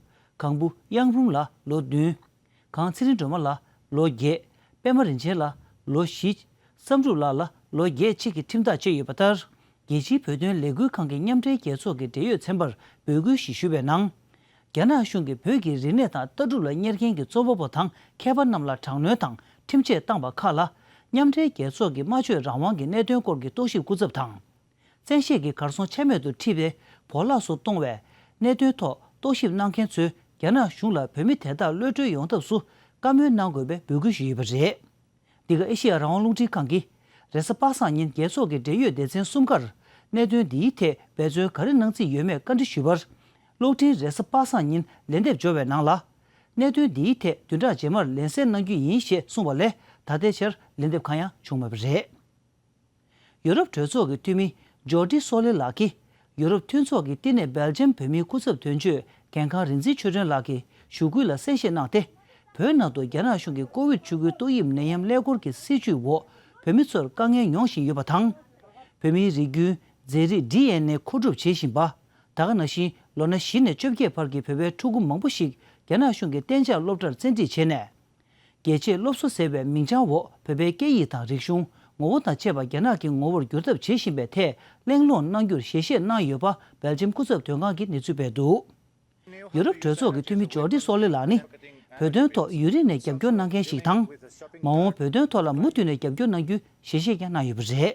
གང་བུ་གཡང་འབུམ་ལ་ལོ་བདུན། གངས་ཚེ་རིང་སྒྲོལ་མ་ལ་ལོ་བརྒྱད། པད་མ་རིན་ཆེན་ལ་ལོ་བཞི། བསམ་གྲུབ་ལགས་ལ་ལོ་བརྒྱད་བཅས་ཀྱི་ཁྲིམས་ཐག་བཅད་ཡོད་པ་ལྟར། རྒྱལ་སྤྱིའི་བོད་དོན་ལས་འགུལ་ཁང་གི་མཉམ་འབྲེལ་རྒྱལ་ཚོགས་ཀྱི་འབྲེལ་ཡོད་ཚན་པར་འབོད་སྐུལ་ཞིག་ཞུས་པའི་ནང་། རྒྱ་ནག་གཞུང་གིས་བོད་ཀྱི་རིག་གནས་དང་ལྟ་གྲུབ་ལ་གཉེར་མཁན་གྱི་རྩོམ་པ་པོ་དང་མཁས་པ་རྣམས་ལ་དྲག་གནོན་དང་ཁྲིམས་ཆད་བཏང་པ་ཁག་ལ། མཉམ་འབྲེལ་རྒྱལ་ཚོགས་ཀྱི་སྨྲ་བརྗོད་རང་དབང་གི་གནད་དོན་སྐོར་གྱི་རྟོག་ཞིབ་སྐུ་ཚབ་དང་། བཙན་ཤེད་ཀྱིས་གར་སོང་ཆ་མེད་དུ་ཁྲིད་པའི་བོར་བརླག་སུ་གཏོང་བའི་གནད་དོན་ཐོག་རྟོག་ཞིབ་གནང་མཁན་ཚོས་རྒྱ་ནག་གཞུང་ལ་བོད་མི་དེ་དག་གློད་གྲོལ་ཡོང་ཐབས་སུ་བཀའ་མོལ་གནང་དགོས་པའི་འབོད་སྐུལ་ཞུས་ཡོད་པ་རེད། འདི་ག་ཨེ་ཤེ་ཡ་རང་དབང་རླུང་འཕྲིན་ཁང་གིས་རེས་གཟའ་པ་སངས་ཉིན་རྒྱལ་ཚོགས་ཀྱི་འབྲེལ་ཡོད་སྡེ་ཚན་གསུམ་ཀར་གནད་དོན་འདིའི་ཐད་འབད་བརྩོན་ག་རེ་གནང་རྩིས་ཡོད་མེད་བཀའ་འདྲི་ཞུས་པར། གློག་འཕྲིན་རེས་གཟའ་པ་སངས་ཉིན་ལན་འདེབས་འབྱོར་བའི་ནང་ལ། གནད་དོན་འདིའི་ཐད་བདུན་ཕྲག་རྗེས་མར་ལན་གསན་གནང་རྒྱུ་ཡིན་ཞེས་གསུངས་པ་ལས་ད་ལྟའི་ཆར་ལན་འདེབས་གང་ཡང་བྱུང་མེད་པ་རེད། ཡུ་རོབ་གྲོས་ཚོགས་ཀྱི་འཐུས་མི་ཇོར་ཌི་སོ་ལེ་ལགས་ཀྱིས། ཡུ་རོབ་མཐུན་ཚོགས་ཀྱི་བསྟི་གནས་སྦེལ་ཇམ་བོད་མིའི་སྐུ་ཚབ་དོན་གཅོད་རྒན་ཁང་རིག་འཛིན་ཆོས་སྒྲོན་ལགས་ཀྱི་ཞུ་སྐུལ་ལ་གསན་བཞེས་གནང་སྟེ། བོད་ནང་དུ་རྒྱ་ནག་གཞུང་གིས་ཀོ་ཝིད་བཅུ་དགུ་ཏོག་དབྱིབས་ནད་ཡམས་ཀླད་ཀོར་གྱི་སྲིད་བྱུས་འོག་བོད་མི་ཚོར་དཀའ་ངལ་མྱོང་བཞིན་ཡོད་པ་དང་། བོད་མིའི་རིགས་རྒྱུན་རྫས་རིགས་ཌི་ཨེན་ཨེ་མཁོ་སྒྲུབ་བྱེད་བཞིན་པ། ད་ག་ནང་བཞིན་ལོ་ན་བཞི་ནས་བཅོ་བརྒྱད་བར་གྱི་བོད་པའི་ཕྲུ་གུ་མང་པོ་ཞིག་རྒྱ་ནག་གཞུང་གི་གཏན་འཇགས་སློབ་གྲྭར་བཙན་ཁྲིད་བྱས་ནས། རྒྱལ་གཅེས་སློབ་གསོ་ཟེར་བའི་མིང་བྱང་འོག་བོད་པའི་སྐད་ཡིག་དང་རིག་གཞུང་། ངོ་བོ་དང་བཅས་པ་རྒྱ་ནག་གི་ངོ་བོར་བསྒྱུར་ཐབས་བྱེད་བཞིན་པའི་ཐད་གླེང་སློང་གནང་རྒྱུར་ཞལ་བཞེས་གནང་ཡོད་པ་སྦེལ་ཇམ་སྐུ་ཚབ་དོན་ཁང་གིས་གནས་ཚུལ་སྤེལ་འདུག་ཡུ་རོབ་གྲོས་ཚོགས་ཀྱི་འཐུས་མི་ཇོར་ཌི་སོ་ལེ་ལགས་ནི། བོད་དོན་ཐོག་ཡུན་རིང་ནས་རྒྱབ་སྐྱོར་གནང་མཁན་ཞིག་དང་། མ་འོངས་བོད་དོན་ཐོག་ལ་མུ་མཐུད་ནས་རྒྱབ་སྐྱོར་གནང་རྒྱུའི་ཞལ་བཞེས་ཀྱང་གནང་ཡོད་པ་རེད།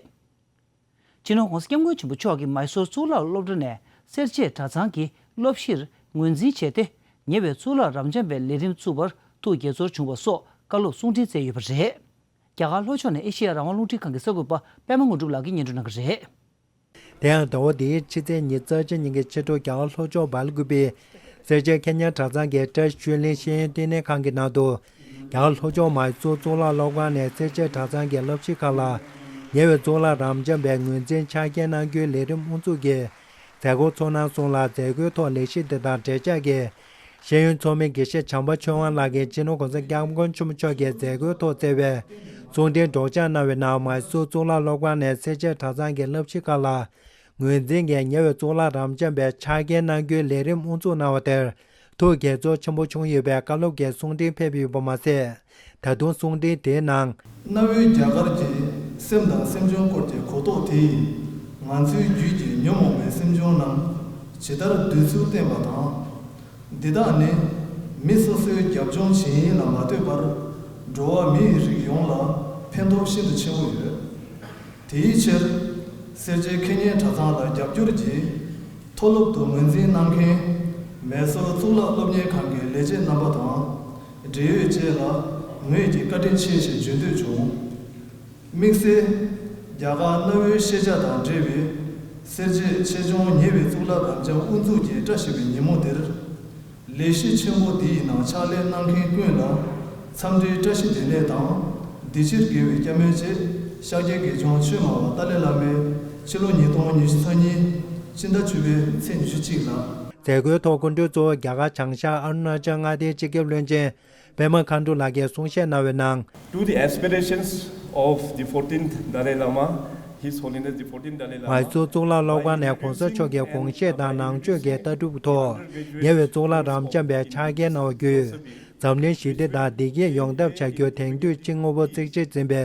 སྤྱི་ནོར་༸གོང་ས་༸སྐྱབས་མགོན་ཆེན་པོ་མཆོག་གིས་མའི་སོར་གཙུག་ལག་སློབ་གྲྭ་ནས་སེར་བྱེས་གྲྭ་ཚང་གི་སློབ་གཞིར་ངོས་འཛིན་བྱས་ཏེ། ཉེ་བའི་གཙུག་ལག་རབ་འབྱམས་པའི་ལས་རིམ་བཙུགས་པར་ཐུགས་དགྱེས་ཚོར་བྱུང་བ་སོགས་བཀའ་སློབ་གསུང་འཕྲིན་བསྩལ་ཡོད་པ་རེད། རྒྱ་གར་ལྷོ་ཕྱོགས་ནས་ཨེ་ཤེ་ཡ་རང་དབང་རླུང་འཕྲིན་ཁང་གི་གསར་འགོད་པ་པད་མ་དངོས་གྲུབ་ལགས་ཀྱིས་སྙན་སྒྲོན་གནང་གི་རེད། དེ་ཡང་ཟླ་བ་འདིའི་ཕྱི་ཚེས་ཉི་ཤུ་རྩ་གཅིག་ཉིན་གྱི་ཕྱི་དྲོ་རྒྱ་གར་ལྷོ་ཕྱོགས་སྦེལ་ཀུ་པེའི་སེར་བྱེས་མཁས་སྙན་གྲྭ་ཚང་གི་བཀྲ་ཤིས་ཆོས་གླིང་ཤེས་ཡོན་བསྟི་གནས་ཁང་གི་ནང་དུ། རྒྱ་གར་ལྷོ་ཕྱོགས་མའི་སོར་གཙུག་ལག་སློབ་ཁང་ནས་སེར་བྱེས་གྲྭ་ཚང་གི་སློབ་གཞི་ཁག་ལ། ཉེ་བའི་གཙུག་ལག་རབ་འབྱམས་པའི་ངོས་འཛིན་ཕྱག་འཁྱེར་གནང་རྒྱུའི་ལས་རིམ་དབུ་འཛུགས་ཀྱི་མཛད་སྒོ་ཚོགས་གནང་སོང་ལ། མཛད་སྒོའི་ཐོག་ལས་གཞི་འདི་དང་འབྲེལ་ཆགས་ཀྱི་ ཤེས་ཡོན་ཚོགས་མི་དགེ་བཤེས་བྱམས་པ་ཆོས་དབང་ལགས་ཀྱིས་སྤྱི་ནོར་༸གོང་ས་༸སྐྱབས་མགོན་ཆེན་པོ་མཆོག་གི་མཛད་སྒོའི་ཐོག་བསྩལ་བའི་གསུང་འཕྲིན་སྒྲོག་སྦྱང་གནང་བའི་ནང་། མའི་སོར་གཙུག་ལག་སློབ་ཁང་ནས་སེར་བྱེས་གྲྭ་ཚང་གི་བསླབ་གཞི་ཁག་ལ་ངོས་འཛིན་གྱིས་ཉེ་བའི་གཙུག་ལག་རབ་འབྱམས་པའི་ཕྱག་འཁྱེར་གནང་རྒྱུའི་ལས་རིམ་དབུ་འཛུགས་གནང་བ་དེར་ཐུགས་དགྱེས་ཚོར་ཆེན་པོ་བྱུང་ཡོད་པའི་བཀའ་སློབ་ཀྱི་གསུང་འཕྲིན་ཕེབས་ཡོད་པ་མ་ཟད། ད་དུང་གསུང་འཕྲིན་དེའི་ནང་། གནའ་བོའི་རྒྱ་གར་གྱི་སེམས་དང་སེམས་བྱུང་སྐོར་གྱི་གོ་རྟོགས་དེས། ང་ཚོའི་རྒྱུད་ཀྱི་ཉོན་མོངས་པའི་སེམས་བྱུང་རྣམས་ཇི་ལྟར་བདུད་རྩིར་བསྟན་པ་དང་། འདི་དག་ནི་མི་སོ་སོའི་རྒྱབ་ལྗོངས་ཇི་ཡིན་ལ་མ་ལྟོས་པར། འགྲོ་བ་མིའི་རིགས་ཡོངས་ལ་ཕན་ཐོགས་ཤིན་ཏུ་ཆེན་པོ་ཡོད། དེའི་ཕྱིར། སེར་བྱེས་ཁེ་ཉེན་གྲྭ་ཚང་ལ་རྒྱབ་སྐྱོར་གྱིས། མཐོ་སློབ་ཏུ་ངོས་འཛིན་གནང་མཁན། མེ་སོར་གཙུག་ལག་སློབ་གཉེར་ཁང་གི་ལས་བྱེད་རྣམ་པ་དང་། འབྲེལ་ཡོད་བཅས་ལ་ངོས་ཀྱིས་བཀའ་དྲིན་ཆེ་ཞེས་བརྗོད་འདོད་བྱུང་། དམིགས་བསལ། རྒྱ་གར་གནའ་བོའི་ཤེས་བྱ་དང་འབྲེལ་བའི་སེར་བྱེས་ཆེད་སྦྱོང་ཉེ་བའི་གཙུག་ལག་རབ་འབྱམས་དབུ་འཛུགས་ཀྱི་བཀྲ་ཤིས་པའི་ཉིན་མོ་འདིར། ལས་གཞི་ཆེན་པོ་འདི་ཡི་ནང་ཕྱག་ལས་གནང་མཁན་ཀུན་ལ་འཚམས་འདྲིའི་བཀྲ་ཤིས་བདེ་ལེགས་དང་། འདི་ཕྱིར་དགེ་བའི་སྐྱབས་སྨོན་བཅས་ཤཱཀྱའི་དགེ་སྦྱོང་ཆོས་སྨྲ་བ་ཏཱ་ལའི་བླ་མས་ཕྱི་ལོ་ཉིས་སྟོང་ཉི་ཤུ་རྩ་གཉིས་སྤྱི་ཟླ་བཅུ་པའི་ཚེས་ཉི་ཤུ་གཅིག་ལ། མཛད་སྒོའི་ཐོག་སྐུ་མགྲོན་གཙོ་བོ་རྒྱ་གར་བྱང་ཤར་ཨ་རུ་ན་ཅལ་མངའ་སྡེའི་སྤྱི་ཁྱབ་བློན་ཆེན་པད་མ་མཁའ་འགྲོ་ལགས་ཀྱིས་གསུང་བཤད་གནང་བའི་ནང་། To the aspirations of the fourteenth Dalai Lama, His Holiness the fourteenth Dalai Lama. མའི་སོར་གཙུག་ལག་སློབ་ཁང་ནས་གོང་ས་མཆོག་གི་དགོངས་བཞེད་དང་ནང་ཆོས་ཀྱི་ལྟ་གྲུབ་ཐོག་ཉེ་བའི་གཙུག་ལག་རབ་འབྱམས་པའི་ཕྱག་འཁྱེར་གནང་བ་བརྒྱུད། འཛམ་གླིང་ཞི་བདེ་དང་བདེ་སྐྱིད་ཡོང་ཐབས་བྱ་རྒྱུ་དེང་དུས་སྤྱི་དངོས་པོ་གཙིགས་ཆེར་འཛིན་པའི་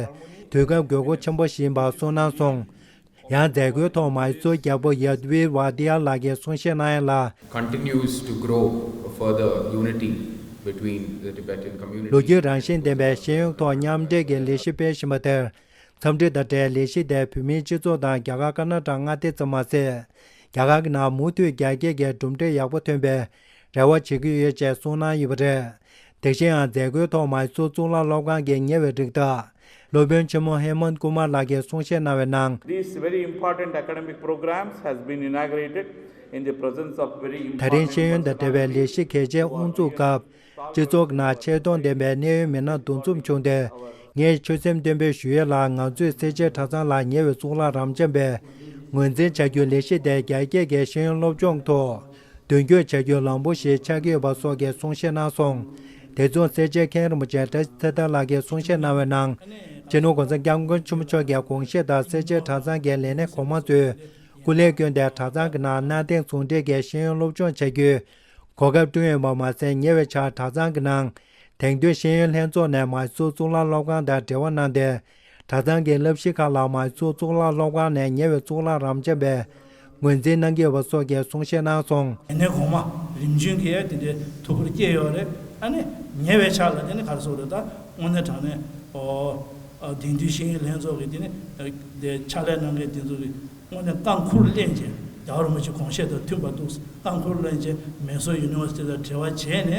དུས་སྐབས་དགོས་མཁོ་ཆེན་པོ་ཞིག་ཡིན་པ་གསུངས་གནང་སོང་། ཡང་མཛད་སྒོའི་ཐོག་མའི་སོར་རྒྱལ་པོ་ཡཱ་དྷ་ཝི་ཝཱ་ཏི་ཡ་ལགས་ཀྱིས་གསུང་བཤད་གནང་ཡ་ལ། Continues to grow further unity between the Tibetan community. ལོ་རྒྱུས་རང་བཞིན་ལྡན་པའི་ཤེས་ཡོན་ཐོག་མཉམ་འབྲེལ་གྱི་ལས་གཞི་སྤེལ་བཞིན་པ་དེར། འཚམས་འདྲི་དང་འབྲེལ་ལས་གཞི་དེ་བོད་མིའི་སྤྱི་ཚོགས་དང་རྒྱ་གར་ཀར་ནཱ་ཊ་མངའ་སྡེ་ཙམ་མ་ཟད། རྒྱ་གར་གྱི་ནང་མུ་མཐུད་རྒྱ་སྐྱེད་ཀྱི་གྲུབ་འབྲས་ཡག་པོ་ཐོན་པའི་རེ་བ་བྱེད་ཀྱི་ཡོད་ཅེས་གསུངས་གནང་ཡོད་པ་རེད། དེ་བཞིན་ཡང་མཛད་སྒོའི་ཐོག་མའི་སོར་གཙུག་ལག་སློབ་ཁང་གི་ཉེ་བའི་རིགས་བདག་སློབ་དཔོན་ཆེན་མོ་ཧེ་མནྟ་ཀུ་མར་ལགས་ཀྱིས་གསུང་བཤད་གནང་བའི་ནང་། This very important academic programs has been inaugurated in the presence of very ད་རིང་ཤེས་ཡོན་དང་འབྲེལ་བའི་ལས་གཞི་གལ་ཆེན་དབུ་འཛུགས་སྐབས། སྤྱི་ཚོགས་ནང་ཆེ་མཐོང་ལྡན་པའི་གནད་ཡོད་མི་སྣ་འདུ་འཛོམས་བྱུང་སྟེ། ངས་ཆོད་སེམས་བརྟན་པོས་ཞུ་ཡས་ལ། ང་ཚོས་སེར་བྱེས་གྲྭ་ཚང་ལ་ཉེ་བའི་གཙུག་ལག་རབ་འབྱམས་པའི་ངོས་འཛིན་བྱ་རྒྱུའི་ལས་གཞི་དེ་རྒྱ་སྐྱེད་ཀྱི་ཤེས་ཡོན་སློབ་སྦྱོང་ཐོག་མདུན་སྐྱོད་བྱ་རྒྱུའི་ལམ་བུ་ཞིག་ཆགས་ཀྱི་ཡོད་པ་སོགས་ཀྱི་གསུང་བཤད་གནང་སོང་། དེ་མཚུངས་སེར་བྱེས་མཁན་རིན་པོ་ཆེ་བཀྲ་ཤིས་ཚེ་བརྟན་ལགས་ཀྱིས་གསུང་བཤད་གནང་བའི་ནང་། སྤྱི་ནོར་༸གོང་ས་༸སྐྱབས་མགོན་ཆེན་པོ་མཆོག་གི་དགོངས་བཞེད་དང་སེར་བྱེས་གྲྭ་ཚང་གི་ལས་སྣེ་གོང་མ་ཚོས་སྐུ་ལས་བསྐྱོན་ཏེ་གྲྭ་ཚང་གི་ནང་གནའ་དེང་ཟུང་འབྲེལ་གྱི་ཤེས་ཡོན་སློབ་སྦྱོང་བྱ་རྒྱུའི་གོ་སྐབས་བསྐྲུན་ཡོད་པ་མ་ཟད། ཉེ་བའི་ཆར་གྲྭ་ཚང་གི་ནང་དེང་དུས་ཤེས་ཡོན་ལྷན་ཚོགས་ནས་མའི་སོར་གཙུག་ལག་སློབ་ཁང་དང་འབྲེལ་བ་གནང་སྟེ། གྲྭ་ཚང་གི་བསླབ་གཞི་ཁག་ལ་མའི་སོར་གཙུག་ལག་སློབ་ཁང་ནས་ཉེ་བའི་གཙུག་ལག་རབ་འབྱམས་པའི་ངོས་འཛིན་གནང་གི་ཡོད་པ་སོགས་ཀྱི་གསུང་བཤད་གནང་སོང་། ལས་སྣེ་གོང་མ་རིམ་བྱོན་གྱིས་དེ་འདྲའི་ཐུགས་ཁུར་བསྐྱེད་ཡོད་རེད། ཨ་ནི་ཉེ་བའི་ཆར་ལ་དེ་ནི་ག་རེ་ཟེར་དགོས་རེད། ད་དངོས་གནས་དྲང་གནས་ཨོ་ཨ་དེང་དུས་ཤེས་ཡོན་ལྷན་ཚོགས་ཀྱི་དེ་ནི་ཨ་དེ་ཕྱག་ལས་གནང་མཁན་དེ་ཚོ་གི་དངོས་གནས་རྐང་ཁུར་ལེན་བྱས། རྒྱལ་བ་རིན་པོ་ཆེ་དགོངས་བཞེད་དང་མཐུན་པ་འདུག། རྐང་ཁུར་ལེན་བྱས་མེ་སོར་ཡུ་ནི་ཝར་སི་ཊི་དང་འབྲེལ་བ་བྱས་ནས།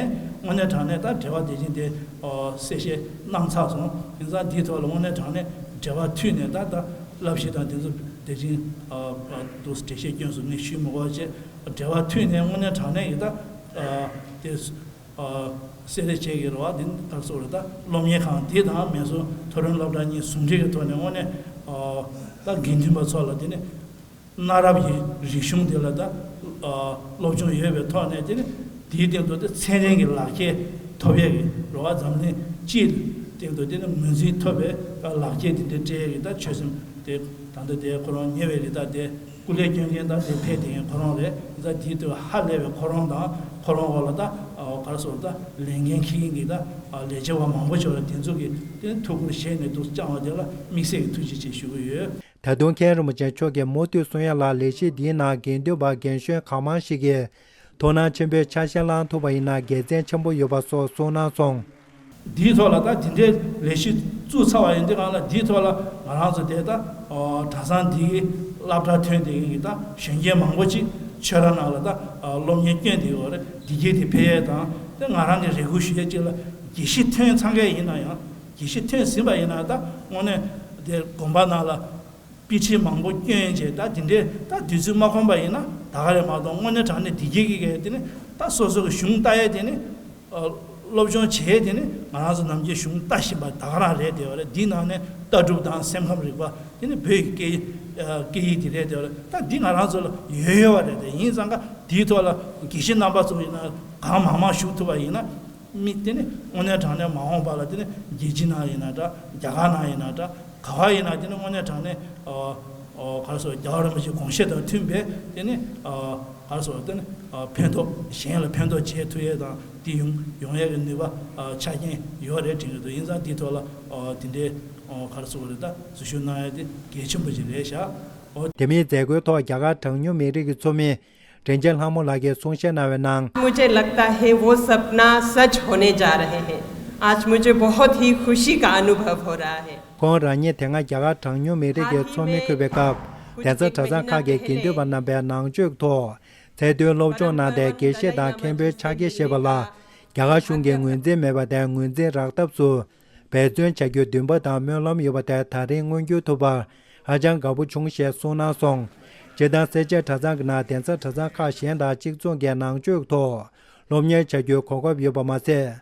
དངོས་གནས་དྲང་གནས་ད་འབྲེལ་བ་དེ་བཞིན་དེ་ཨོ་གསལ་བཤད་གནང་ཚར་སོང་། ཡིན་ཙང་འདིའི་ཐོག་ལ་དངོས་གནས་དྲང་གནས་འབྲེལ་བ་མཐུད་ནས། ད་ད་བསླབ་གཞི་དང་དེ་ཚོ་དེ་བཞིན་ཨ་ཨ་འདུག་འགྲེལ་བཤད་སྐྱོན་སོང་ངས་ཞུས་མི་དགོས་པ་བྱས། འབྲེལ་བ་མཐུད་ནས་དངོས་གནས་དྲང་གནས་ཡིན་ད་ཨ་དེ་ཨ་སེ་ར་བྱེས་ཀྱི་རེད་བ། དེ་ནི་ག་རེ་ཟེར་དགོས་རེད། ད་སློབ་གཉེར་ཁང་འདི་དང་མེ་སོར་མཐོ་རིམ་སློབ་གྲྭ་གཉིས་ཟུང་འབྲེལ་གྱི་ཐོག་ནས་དངོས་གནས་ཨ་ད་དགེ་འདུན་པ་ཚོ་ལ་དེ་ནི་གནའ་རབས་ཀྱི་རིག་གཞུང་དེ་ལ་ད་ཨ་སློབ་སྦྱོང་ཡོད་པའི་ཐོག་ནས། དེ་ནི་དེའི་སྟེང་དུ་དེ་ཚད་ལྡན་གྱི་ལག་ཁྱེར་ཐོབ་ཡས་ཀྱི་རེད་བ། འཛམ་གླིང་སྤྱིའི་སྟེང་དུ་དེ་ནི་ངོས་འཛིན་ཐོབ་པའི་ལག་ཁྱེར་དེ་འདྲ་སྤྲད་ཡས་ཀྱི་ད་ཆོད་སེམས་དེ། ད་ལྟ་དེ་ཁོ་རང་ཉེ་བའི་རིགས་ད་དེ་སྐུ་ལས་སྐྱོན་མཁན་ད་དེ་ཕེབས་བསྡད་མཁན་ཁོ་རང་རེད། ད་དེའི་ཐོག་ཧ་ལས་པའི་ཁོ་རང་དང་ཁོ་རང་འོག་ལ་ད་ཨ་ག་རེ་ཟེར་དགོས་རེད། ད་ལས་འགན་འཁྱེར་མཁན་གྱི་ད་ཨ་ལས་བྱེད་པ་མང་པོ་ཅིག་ལ་དེ་ཚོ་གིས་དེ་ཐུགས་ཁུར་བཞེས་ནས་འདུག་བསྐྱངས་པ་དེ་ལ་དམིགས་བསལ་གྱི་ཐུགས་རྗེ་ཆེ་ཞུ་གི་ཡོད། ད་དུང་མཁན་རིན་པོ་ཆེ་མཆོག་གིས་མུ་མཐུད་གསུང་ཡ་ལ། ལས་གཞི་འདིའི་ནང་དགེ་འདུན་པ་རྒན་གཞོན་གང་མང་ཞིག་གིས་ཐུགས་སྣང་ཆེན་པོས་ཆ་ཤས་བླངས་ཐུབ་པ་ཡིན་ན་དགེ་མཚན་ཆེན་པོ་ཡོད་པ་སོགས་གསུངས་གནང་སོང་། འདིའི་ཐོག་ལ་ད་དེ་འདྲའི་ལས་གཞི་བཙུགས་ཚར་བ་ཡིན་དུས་སྒང་ལ། འདིའི་ཐོག་ལ་ང་རང་ཚོ་དེ་ད་ཨ་གྲྭ་ཚང་འདིའི་སློབ་གྲྭ་ཐོན་བསྡད་མཁན་གྱི་ད་གཞོན་སྐྱེས་མང་པོ་ཅིག་ཆོས་ར་ནང་ལ་ད་ཨ་སློབ་གཉེར་བསྐྱོན་བསྡད་ཡོད་རེད། བདེ་སྐྱིད་དེ་འཕེལ་ཡས་དང་། དེ་ང་རང་གི་རེ་སྐུལ་ཞུ་ཡས་གཅིག་ལ། དགེ་བཤེས་ཐོན་ཚར་མཁན་ཡིན་ན་ཡང་། དགེ་བཤེས་ཐོན་ཟིན་པ་ཡིན་ན་ད་དངོས་གནས་དེ་དགོན་པ་ནང་ལ་དཔེ་ཁྲིད་མང་པོ་བསྐྱོན་བྱས། ད་དེ་འདྲའི་ད་དུས་ཚོད་མ་ཁོམ་པ་ཡིན་ན་ད་ག་རེ་མ་གཏོགས། དངོས་གནས་དྲང་གནས་བདེ་སྐྱིད་ཀྱི་གི་དེ་ནི་ད་སོ་སོ་གི་གཞུང་ལྟ་ཡས་དེ་ནི་ཨ་སློབ་སྦྱོང་བྱས་དེ་ནི་ང་རང་ཚོ་ནམ་རྒྱུན་གཞུང་ལྟ་བཞིན་པ་ད་ག་རང་རེད་བསྡད་པ་རེད། འདིའི་ནང་ནས་ལྟ་གྲུབ་དང་སེམས་ཁམས་རིག་པ་དེ་ནི་བོད་ཀྱི་སྐད་ཡིག་ཨ་སྐད་ཡིག་དེ་རེད་བསྡད་པ་རེད། ད་འདི་ང་རང་ཚོ་ལ་ཡོད་ཡོད་པ་རེད། དེ་ཡིན་ཙང་ཀ་འདིའི་ཐོག་ལ་དགེ་བཤེས་རྣམ་པ་ཚོ་ཡིན་ན། གང་མང་མང་ཞུགས་ཐུབ་པ་ཡིན་ན། མི་དེ་ནི་དངོས་གནས་དྲང་གནས་མ་འོངས་པ་ལ་དེ་ནི་རྒྱལ་སྤྱི་ནང་ཡིན་ན་འདྲ། རྒྱ་གར་ནང་ཡིན་ན་འདྲ། ག་བ་ཡིན་ན་དེ་ནི་དངོས་གནས་དྲང་གནས་ཨ་ཨ་ག་རེ་ཟེར། རྒྱལ་བ་རིན་པོ་ཆེའི་དགོངས་བཞེད་དང་མཐུན་པའི་དེ་ནི་ཨ་ག་རེ་ཟེར། དེ་ནི་ཨ་ཕན་ཐོགས། གཞན་ལ་ཕན་ཐོགས་བྱེད་ཐུབ་ཡས་དང་དེ་ཡོང་ཡོང་ཡས་ཀྱི་ནུས་པ་ཨ་ཆ་རྐྱེན་ཡོད་རེད་དྲན་གྱི་འདུག་ཡིན་ཙང་དེའི་ཐོག་ལ་ཨ་དེ་འདྲའི་ཨ་ག་རེ་ཟེར་དགོས་རེད། ད་འཛུལ་ཞུགས་གནང་ཡས་དེ་གལ་ཆེན་པོ་ཞིག་རེད་ཤག་ཨོ། དེ་མིན་མཛད་སྒོའི་ཐོག་རྒྱ་གར་གྲངས་ཉུང་མི་རིགས་ཀྱི་ཚོགས་མི་དྲིན་ཅན་ལྷ་མོ་ལགས་ཀྱིས་གསུང་བཤད་གནང་བའི་ནང་། मुझे लगता है वो सपना सच होने जा रहे हैं। आज मुझे बहुत ही खुशी का अनुभव हो रहा है। ཁོང་རང་ཉིད་དེ་སྔ་རྒྱ་གར་གྲངས་ཉུང་མི་རིགས་ཀྱི་ཚོགས་མི་འཁོད་པའི་སྐབས། གདན་ས་གྲྭ་ཚང་ཁག་གི་དགེ་འདུན་པ་རྣམ་པའི་ནང་ཆོས་ཐོག་ཚད་མཐོའི་སློབ་སྦྱོང་གནང་སྟེ། དགེ་བཤེས་དང་མཁན་པོའི་ཕྱག་འཁྱེར་བཞེས་པ་ལ་རྒྱ་གར་གཞུང་གིས་ངོས་འཛིན་མེད་པ་དེ་ངོས་འཛིན་རག་ཐབས་སུ་འབད་བརྩོན་བྱ་རྒྱུའི་འདུན་པ་དང་སྨོན་ལམ་ཡོད་པ་དེ་ད་རིང་མངོན་འགྱུར་ཐུབ་པར་ཧ་ཅང་དགའ་པོ་བྱུང་ཞེས་གསུངས་གནང་སོང་། སྤྱིར་བཏང་སེར་བྱེས་གྲྭ་ཚང་གི་ནང་གདན་ས་གྲྭ་ཚང་ཁག་གཞན་དང་གཅིག་མཚུངས་ཀྱི་ནང་ཆོས་ཐོག་སློབ་གཉེར་བྱ་རྒྱུའི་གོ་སྐབས་ཡོད་པ་མ་ཟད།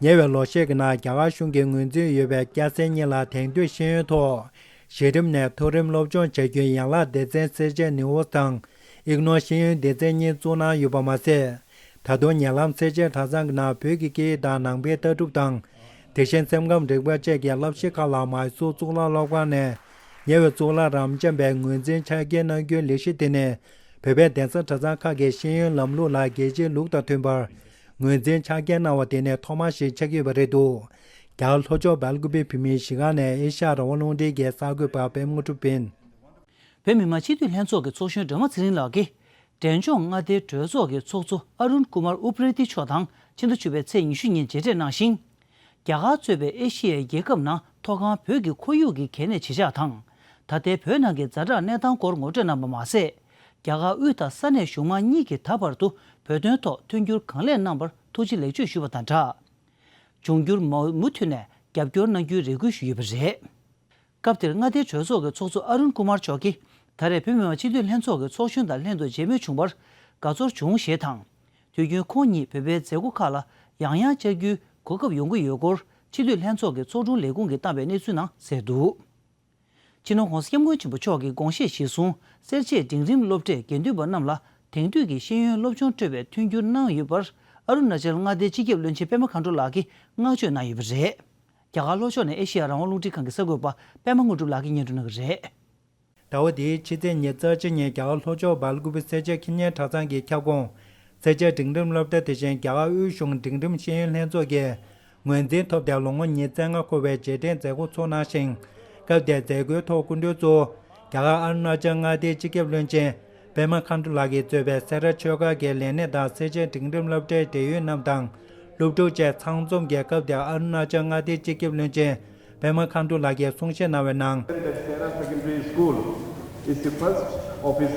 ཉེ་བའི་ལོ་ཤས་ཀྱི་ནང་རྒྱ་གར་གཞུང་གིས་ངོས་འཛིན་ཡོད་པའི་སྐྱ་སེར་གཉིས་ལ་དེང་དུས་ཤེས་ཡོན་ཐོག་གཞི་རིམ་ནས་མཐོ་རིམ་སློབ་སྦྱོང་བྱ་རྒྱུའི་ཡན་ལག་སྡེ་ཚན་སེར་བྱེས་ནེའུ་ཨོ་སི་དང་། ཨིག་ནོར་ཤེས་ཡོན་སྡེ་ཚན་གཉིས་བཙུགས་གནང་ཡོད་པ་མ་ཟད། ད་དུང་ཉེ་ལམ་སེར་བྱེས་གྲྭ་ཚང་གི་ནང་བོད་ཀྱི་སྐད་ཡིག་དང་ནང་པའི་ལྟ་གྲུབ་དང་། དེ་བཞིན་སེམས་ཁམས་རིག་པ་བཅས་ཀྱི་བསླབ་གཞི་ཁག་ལ་མའི་སོར་གཙུག་ལག་སློབ་ཁང་ནས་ཉེ་བའི་གཙུག་ལག་རབ་འབྱམས་པའི་ངོས་འཛིན་ཕྱག་འཁྱེར་གནང་རྒྱུའི་ལས་གཞི་དེ་ནི། བོད་པའི་གདན་ས་གྲྭ་ཚང་ཁག་གི་ཤེས་ཡོན་ལམ་ལུགས་ལ་རྒྱལ་སྤྱིའི་ལུགས་དང་མཐུན་པར་ངོས་འཛིན་ཕྱག་འཁྱེར་གནང་བ་དེ་ནི་ཐོག་མ་ཞིག་ཆགས་ཀྱི་ཡོད་པ་རེད་འདུག་རྒྱ་གར་ལྷོ་ཕྱོགས་སྦེལ་ཀུ་པེ་བོད་མིའི་གཞིས་ཁང་ནས་ཨེ་ཤ་ཡ་རང་དབང་རླུང་འཕྲིན་གྱི་གསར་འགོད་པ་པད་མ་དངོས་གྲུབ་ཡིན། བོད་མི་མང་སྤྱི་འཐུས་ལྷན་ཚོགས་ཀྱི་ཚོགས་གཞོན་སྒྲོལ་མ་ཚེ་རིང་ལགས་ཀྱིས། འབྲས་ལྗོངས་མངའ་སྡེའི་གྲོས་ཚོགས་ཀྱི་ཚོགས་གཙོ་ཨ་རུན་ཀུ་མར་ཨུ་པ་རེ་ཏི་མཆོག་དང་ཕྱི་ཟླ་བཅུ་པའི་ཚེས་ཉི་ཤུ་ཉིན་མཇལ་འཕྲད་གནང་ཞིང་། རྒྱ་གར་གཙོས་པའི་ཨེ་ཤི་ཡའི་རྒྱལ་ཁབ་ནང་ཐོག་ཁང་བོད་ཀྱི་ཁོར་ཡུག་གི་གལ་གནད་ཇི་ཆགས་དང་། ད་ལྟའི་བོད་ནང་གི་ཛ་དྲག་གནས་སྟངས་སྐོར་ངོ་སྤྲོད་གནང་བ་མ་ཟད། རྒྱ་གར་དབུས་དང་ས་གནས་གཞུང་མང་གཉིས་ཀྱིས་ད་བར་དུ་བོད་དོན་ཐོག་མཐུན་འགྱུར་གང་ལེགས་གནང་བར་ཐུགས་རྗེ་ལེགས་བརྗོད་ཞུས་པ་དང་སྦྲགས། འབྱུང་འགྱུར་མུ་མུ་མཐུད་ནས་རྒྱབ་སྐྱོར་གནང་རྒྱུའི་རེ་སྐུལ་ཞུས་ཡོད་པ་རེད། སྐབས་དེར་མངའ་སྡེའི་གྲོས་ཚོགས་ཀྱི་ཚོགས་གཙོ་ཨ་རུན་ཀུ་མར་མཆོག་གིས། ད་རེས་བོད་མི་མང་སྤྱི་འཐུས་ལྷན་ཚོགས་ཀྱི་ཚོགས་གཞོན་དང་ལྷན་དུ་མཇལ་མོལ་བྱུང་བར་དགའ་ཚོར་བྱུང་ཞེས་དང་། དུས་རྒྱུན་ཁོང་ཉིད་བོད་པའི་མཛད་སྒོ་ཁག་ལ་ཡང་ཡང་བཅར་རྒྱུའི་གོ་སྐབས་ཡོང་གི་ཡོད་སྐོར། སྤྱི་འཐུས་ལྷན་ཚོགས་ཀྱི་ཚོགས་དྲུང་ལས་ཁུངས་ཀྱིས་བཏང་བའི་གནས་ཚུལ་ནང་གསལ་འདུག་སྤྱི་ནོར་༧གོང་ས་༧སྐྱབས་མགོན་ཆེན་པོ་མཆོག་གི་དགོངས་བཞེད་གཞིར་བཟུང་། སེར་བྱེས་འབྲིང་རིམ་སློབ་གྲྭའི་དགེ་འདུན་པ་རྣམས་ལ་དེང་དུས་ཀྱི་ཤེས་ཡོན་སློབ་སྦྱོང་སྤྲོད་པའི་མཐུན་འགྱུར་གནང་ཡོད་པར། ཨ་རུ་ན་ཅལ་མངའ་སྡེའི་སྤྱི་ཁྱབ་བློན་ཆེན་པད་མ་མཁའ་འགྲོ་ལགས་ཀྱིས་བསྔགས་བརྗོད་གནང་ཡོད་པ་རེད། རྒྱ་གར་ལྷོ་ཕྱོགས་ནས་ཨེ་ཤེ་ཡ་རང་དབང་རླུང་འཕྲིན་ཁང་གི་གསར་འགོད་པ་པད་མ་དངོས་གྲུབ་ལགས་ཀྱིས་སྙན་སྒྲོན་གནང་གི་རེད། ཟླ་བ་འདིའི་ཕྱི་ཚེས་ཉེར་གཅིག་ཉིན་རྒྱ་གར་ལྷོ་ཕྱོགས་སྦེལ་ཀུ་པེ་སེར་བྱེས་ཁེ་ཉན་གྲྭ་ཚང་གི་ཁྱབ་ཁོངས་སེར་བྱེས་འབྲིང་རིམ་སློབ་གྲྭ་དེ་བཞིན་རྒྱ་གར་དབུས་གཞུང་འབྲིང་རིམ་ཤེས་ཡོན་ལྷན་ཚོགས་ཀྱི་ངོས་འཛིན་ཐོབ་སྟེ་ལོ་ངོ་ཉེར་ལྔ་འཁོར་བའི་རྗེས་དྲན་མཛད་སྒོ་ཚོགས་གནང་ཞིང་། སྐབས་དེར་མཛད་སྒོའི་ཐོག་སྐུ་མགྲོན་གཙོ་བོ་རྒྱ་གར་ཨ་རུ་ན་ཅལ་མངའ་སྡེའི་སྤྱི་ཁྱབ་བློན་ཆེན་པད་མ་མཁའ་འགྲོ་ལགས་ཀྱིས་གཙོས་པའི་སེ་ར་ཆོས་སྒར་གྱི་ལས་སྣེ་དང་སེར་བྱེས་འབྲིང་རིམ་སློབ་གྲྭའི་འབྲེལ་ཡོད་རྣམས་དང་། སློབ་ཕྲུག་བཅས་ཚང་འཛོམས་ཀྱིས་སྐབས་དེར་ཨ་རུ་ན་ཅལ་མངའ་སྡེའི་སྤྱི་ཁྱབ་བློན་ཆེན་པད་མ་མཁའ་འགྲོ་ལགས་ཀྱིས་གསུང་བཤད་གནང་བའི་ནང་། That Sera Secondary School is the first of its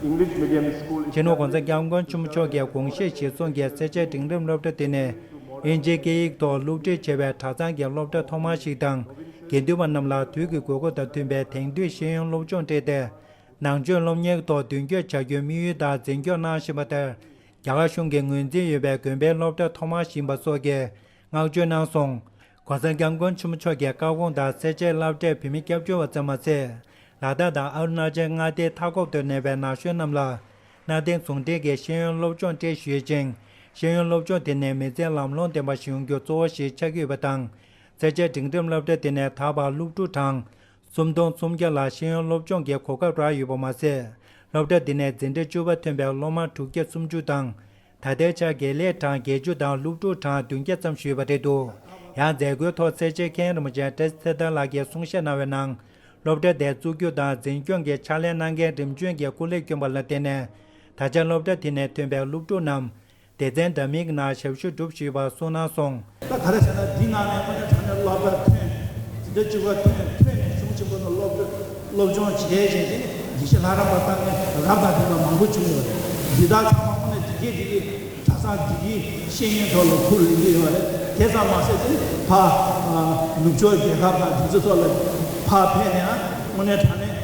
English medium school in སྤྱི་ནོར་༧གོང་ས་༧སྐྱབས་མགོན་ཆེན་པོ་མཆོག་གི་དགོངས་བཞེད་གཞིར་བཟུང་གིས་སེར་བྱེས་འབྲིང་རིམ་སློབ་གྲྭ་དེ་ནི་ཨིན་ཇིའི་སྐད་ཡིག་ཐོག་སློབ་ཁྲིད་བྱེད་པའི་གྲྭ་ཚང་གི་སློབ་གྲྭ་ཐོག་མ་ཞིག་དང་། དགེ་འདུན་པ་རྣམས་ལ་དུས་ཀྱི་དགོས་མཁོ་དང་མཐུན་པའི་དེང་དུས་ཤེས་ཡོན་སློབ་སྦྱོང་སྤྲད་དེ། ནང་ཆོས་སློབ་གཉེར་ཐོག་མདུན་སྐྱོད་བྱ་རྒྱུའི་དམིགས་ཡུལ་དང་འཛིན་སྐྱོང་གནང་བཞིན་པ་དེར། རྒྱ་གར་གཞུང་གིས་ངོས་འཛིན་ཡོད་པའི་དགོན་པའི་སློབ་གྲྭ་ཐོག་མ་ཞིག་ཡིན་པ་སོགས་ཀྱི་བསྔགས་བརྗོད་གནང་སོང་། ༸གོང་ས་༸སྐྱབས་མགོན་ཆེན་པོ་མཆོག་གི་བཀའ་དགོངས་ལྟར་སེར་བྱེས་སློབ་གྲྭའི་བོད་མི་སྐྱབས་བཅོལ་བ་ཙམ་མ་ཟད། ལ་དྭགས་དང་ཨ་རུ་ན་ཅལ་མངའ་སྡེའི་མཐའ་འཁོབ་ཏུ་གནས་པའི་ན་གཞོན་རྣམས་ལ་གནའ་དེང་ཟུང་འབྲེལ་གྱི་ཤེས་ཡོན་སློབ་སྦྱོང་སྤྲད་བཞིན་ཡོད་ཅིང་། ཤེས་ཡོན་སློབ་སྦྱོང་དེ་ནི་མི་ཚེའི་ལམ་ལྷོང་ལྡན་པ་ཞིག་ཡོང་རྒྱུ་གཙོ་བོ་ཞིག་ཆགས་ཀྱི་ཡོད་པ་དང་། སེར་བྱེས་འབྲིང་རིམ་སློབ་གྲྭ་དེ་ནས་ད་བར་སློབ་ཕྲུག་གྲངས་སུམ་སྟོང་སུམ་བརྒྱ་ལ་ཤེས་ཡོན་སློབ་སྦྱོང་གི་གོ་སྐབས་རག་ཡོད་པ་མ་ཟད། སློབ་གྲྭ་འདི་ནས་འཛིན་གྲྭ་བཅུ་པ་ཐོན་པའི་སློབ་མ་དྲུག་བརྒྱ་སུམ་ཅུ་དང་། ད་ལྟའི་ཆར་དགེ་ལས་གྲངས་བརྒྱད་ཅུ་དང་སློབ་ཕྲུག་གྲངས་བདུན་བརྒྱ་ཙམ་ཞིག་ཡོད་པ་རེད་འདུག་ཡང་མཛད་སྒོའི་ཐོག་སེར་བྱེས་མཁན་རིན་པོ་ཆེ་བཀྲ་ཤིས་ཚེ་ཐར་ལགས་ཀྱིས་གསུང་བཤད་གནང་བའི་ནང་། སློབ་གྲྭ་དེ་བཙུགས་རྒྱུ་དང་འཛིན་སྐྱོང་གི་ཕྱག་ལས་གནང་མཁན་རིམ་བྱོན་གྱིས་སྐུ་ལས་བསྐྱོན་པ་ལ་བརྟེན་ནས། ད་ཆ་སློབ་གྲྭ་དེ་ནས་ཐོན་པའི་སློབ་ཕྲུག་རྣམས། སྡེ་ཚན་འདྲ་མིན་གྱི་ནང་ཞབས་ཞུ་སྒྲུབ་བཞིན་ཡོད་པ་གསུངས་གནང་སོང་། ད་ག་རེ་ཟེར་ན། འདི་ནང་ནས་དངོས་གནས་དྲང་གནས་སློབ་གྲྭ་ཐོན། འཛིན་གྲྭ་བཅུ་པ་ཐོན། ཐོན་ནས་གཞུང་ཆེན་པོ་ནང་སློབ་སློབ་སྦྱོང་བྱས་བྱས་དེ་ནས་དགེ་བཤེས་ལྷ་རམས་པ་བཏང་མཁན་རབ་དང་རིམ་པ་མང་པོ་བྱུང་ཡོད་རེད། འདི་དག་ཚང་མ་དངོས་གནས་དེ་གའི་དེ་གའི་གྲྭ་ཚང་དེ་གའི་ཤེས་ཡོན་ཐོག་ལ་ཁུར་ལེན་གྱི་ཡོད་རེད། དེ་ཙམ་མ་ཟད་དེ་ཕ་ནུབ་ཕྱོགས་རྒྱལ་ཁབ་དང་དེ་ཚོ་ཐོག་ལ་ཕར་ཕེབས་ནས་དངོས་གནས་དྲང་གནས།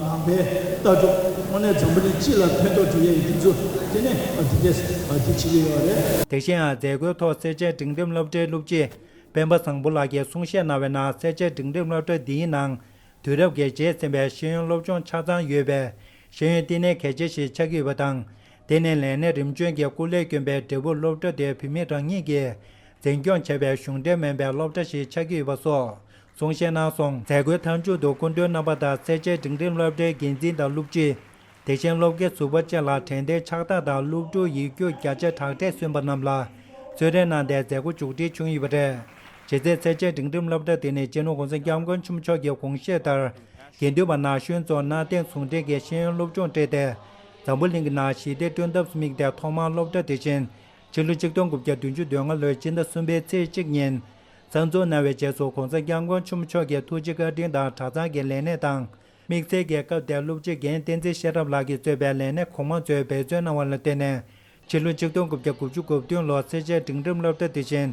ནང་པའི་ལྟ་གྲུབ་དངོས་གནས་འཛམ་བུ་གླིང་སྤྱི་ལ་ཕན་ཐོགས་ཐུབ་ཡས་ཀྱི་དེ་ཚོ་དེ་ནས་འདི་འདྲས་འདི་བྱེད་ཀྱི་ཡོད་རེད། དེ་བཞིན་ཡང་མཛད་སྒོའི་ཐོག་སེར་བྱེས་འབྲིང་རིམ་སློབ་གྲྭའི་སློབ་སྤྱི་སྤེན་པ་བཟང་པོ་ལགས་ཀྱིས་གསུང་བཤད་གནང་བའི་ནང་། སེར་བྱེས་འབྲིང་རིམ་སློབ་གྲྭ་འདིའི་ནང་དུས་རབས་ཀྱི་རྗེས་ཟིན་པའི་ཤེས་ཡོན་སློབ་སྦྱོང་ཆ་ཚང་ཡོད་པའི་ཤེས་ཡོན་བསྟི་གནས་གལ་ཆེ་ཞིག་ཆགས་ཀྱི་ཡོད་པ་དང་། དེ་ནི་ལས་གནས་རིམ་བྱོན་གྱི་སྐུ་ལས་བསྐྱོན་པའི་འབྲས་བུ་སློབ་གྲྭ་དེ་བུད་མེད་རང་ཉིད་ཀྱིས་འཛིན་སྐྱོང་བྱས་པའི་གཞུང་འབྲེལ་མིན་པའི་སློབ་གྲྭ་ཞིག་ཆགས་ཀྱི་ཡོད་པ་སོགས་གསུང་བཤད་གནང་སོང་། མཛད་སྒོའི་མཐའ་མཇུག་ཏུ་སྐུ་མགྲོན་རྣམ་པ་དང་སེར་བྱེས་འབྲིང་རིམ་སློབ་གྲྭའི་འགན་འཛིན་དང་སློབ་སྤྱི། དེ་བཞིན་སློབ་དགེ་ཟུར་པ་བཅས་ལ་དྲན་རྟེན་ཕྱག་རྟགས་དང་སློབ་ཕྲུག་ཡིག་རྒྱུགས་བརྒྱ་ཆ་གྲངས་བརྒྱད་སོན་པ་རྣམས་ལ་གསོལ་རས་གནང་སྟེ་མཛད་སྒོ་མཇུག་སྒྲིལ་བྱུང་ཡོད་པ་རེད། ཇེ་ཙེ་སེར་བྱེས་འབྲིང་རིམ་སློབ་གྲྭ་དེ་ནི་སྤྱི་ནོར་༸གོང་ས་༸སྐྱབས་མགོན་ཆེན་པོ་མཆོག་གི་དགོངས་བཞེད་ལྟར། དགེ་འདུན་པ་ན་གཞོན་ཚོར་གནའ་དེང་ཟུང་འབྲེལ་གྱི་ཤེས་ཡོན་སློབ་སྦྱོང་སྤྲད་དེ། འཛམ་བུ་གླིང་གི་ནང་ཞི་བདེ་བསྐྲུན་ཐབས་སུ་དམིགས་ཏེ་ཐོག་མར་སློབ་གྲྭ་དེ་བཞིན་ཕྱི་ལོ་ཆིག་སྟོང་དགུ་བརྒྱ་བདུན་ཅུ་དོན་ལྔ་ལོའི་སྤྱི་ཟླ་གསུམ་པའི་ཚེས་གཅིག་ཉིན་གསར་འཛུགས་གནང་བའི་རྗེས་སུ་༸གོང་ས་༸སྐྱབས་མགོན་ཆེན་པོ་མཆོག་གི་ཐུགས་རྗེ་བཀའ་དྲིན་དང་གྲྭ་ཚང་གི་ལས་གནས་དང་། དམིགས་བསལ་གྱི་སྐབས་དེར་སློབ་སྤྱི་རྒན་བསྟན་འཛིན་ཤེས་རབ་ལགས་ཀྱིས་གཙོས་པའི་ལས་སྣེ་གོང་མ་ཚོས་འབད་བརྩོན་གནང་བ་ལ་བརྟེན་ནས། ཕྱི་ལོ་ཆིག་སྟོང་དགུ་བརྒྱ་དགུ་བཅུ་གོ་བདུན་ལོར་སེར་བྱེས་འབྲིང་རིམ་སློབ་གྲྭ་དེ་བཞིན་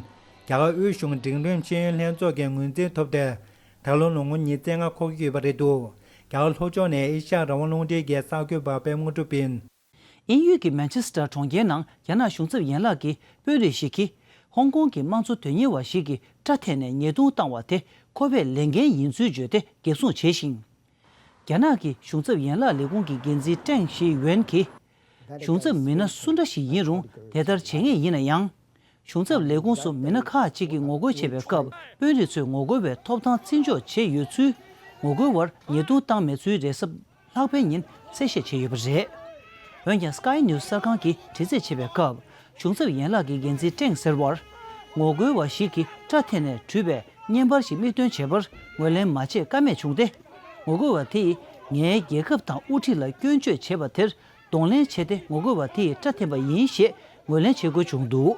རྒྱ་གར་དབུས་གཞུང་འབྲིང་རིམ་ཤེས་ཡོན་ལྷན་ཚོགས་ཀྱི་ངོས་འཛིན་ཐོབ་སྟེ། ད་ལོ་ལོ་ངོ་ཉི་ཤུ་རྩ་ལྔ་འཁོར་གྱི་ཡོད་པ་རེད་འདུག་རྒྱ་གར་ལྷོ་ཕྱོགས་ནས་ཨེ་ཤ་ཡ་རང་དབང་རླུང་འཕྲིན་གྱི་གསར་འགོད་པ་པད་མ་དངོས་གྲུབ་ཡིན། དབྱིན་ཡུལ་གྱི་མན་ཆེ་སི་ཊར་གྲོང་ཁྱེར་ནང་རྒྱ་ནག་གཞུང་ཚབ་ཡན་ལག་གི་དཔོན་རིགས་ཤིག་གིས་ཧོང་ཀོང་གི་དམངས་གཙོ་དོན་གཉེར་བ་ཞིག་གིས་སྐྲ་འཐེན་ནས་ཉེས་རྡུང་བཏང་བ་དེ་ཁོ་པས་ལས་འགན་ཡིན་ཚུལ་བརྗོད་དེ་འགེབས་སྲུང་བྱས་ཤིང་། རྒྱ་ནག་གི་གཞུང་ཚབ་ཡན་ལག་ལས་ཁུངས་ཀྱི་འགན་འཛིན་ཀྲེང་ཞི་ཡོན་གྱིས། གཞུང་ཚབ་མི་སྣ་སུ་འདྲ་ཞིག་ཡིན་རུང་དེ་ལྟར་བྱེད་ངེས་ཡིན་ན་ཡང་། གཞུང་ཚབ་ལས་ཁུངས་སུ་མི་སྣ་ཁག་ཅིག་གིས་ངོ་རྒོལ་བྱེད་པའི་སྐབས་དཔོན་རིགས་ཚོས་ངོ་རྒོལ་བའི་ཐོབ་ཐང་བརྩི་འཇོག་བྱས་ཡོད་ཚུལ། ངོ་རྒོལ་བར་ཉེས་རྡུང་བཏང་མེད་ཚུལ་རེས་གཟའ་ལྷག་པའི་ཉིན་གསལ་བཤད་བྱས་ཡོད་པ་རེད། འོན་ཀྱང་Sky News གསར་ཁང་གིས་དྲི་རྩད་བྱས་པའི་སྐབས། གཞུང་ཚབ་ཡན་ལག་གི་འགན་འཛིན་ཀྲེང་ཟེར་བར། ངོ་རྒོལ་བ་ཞིག་གིས་སྐྲ་འཐེན་ནས་བྲུས་པའི་བརྙན་པར་ཞིག་མིག་སྟོན་བྱས་པར་ངོས་ལེན་མ་བྱས་ཀ་མེད་བྱུང་སྟེ། ངོ་རྒོལ་བ་དེས་ངའི་རྒྱལ་ཁབ་དང་དབུ་ཁྲིད་ལ་སྐྱོན་བརྗོད་བྱས་པ་དེར་གདོང་ལེན་བྱས་ཏེ། ངོ་རྒོལ་བ་དེས་སྐྲ་འཐེན་པ་ཡིན་ཞེས་ངོས་ལེན་བྱེད་དགོས་བྱུང་འདུག་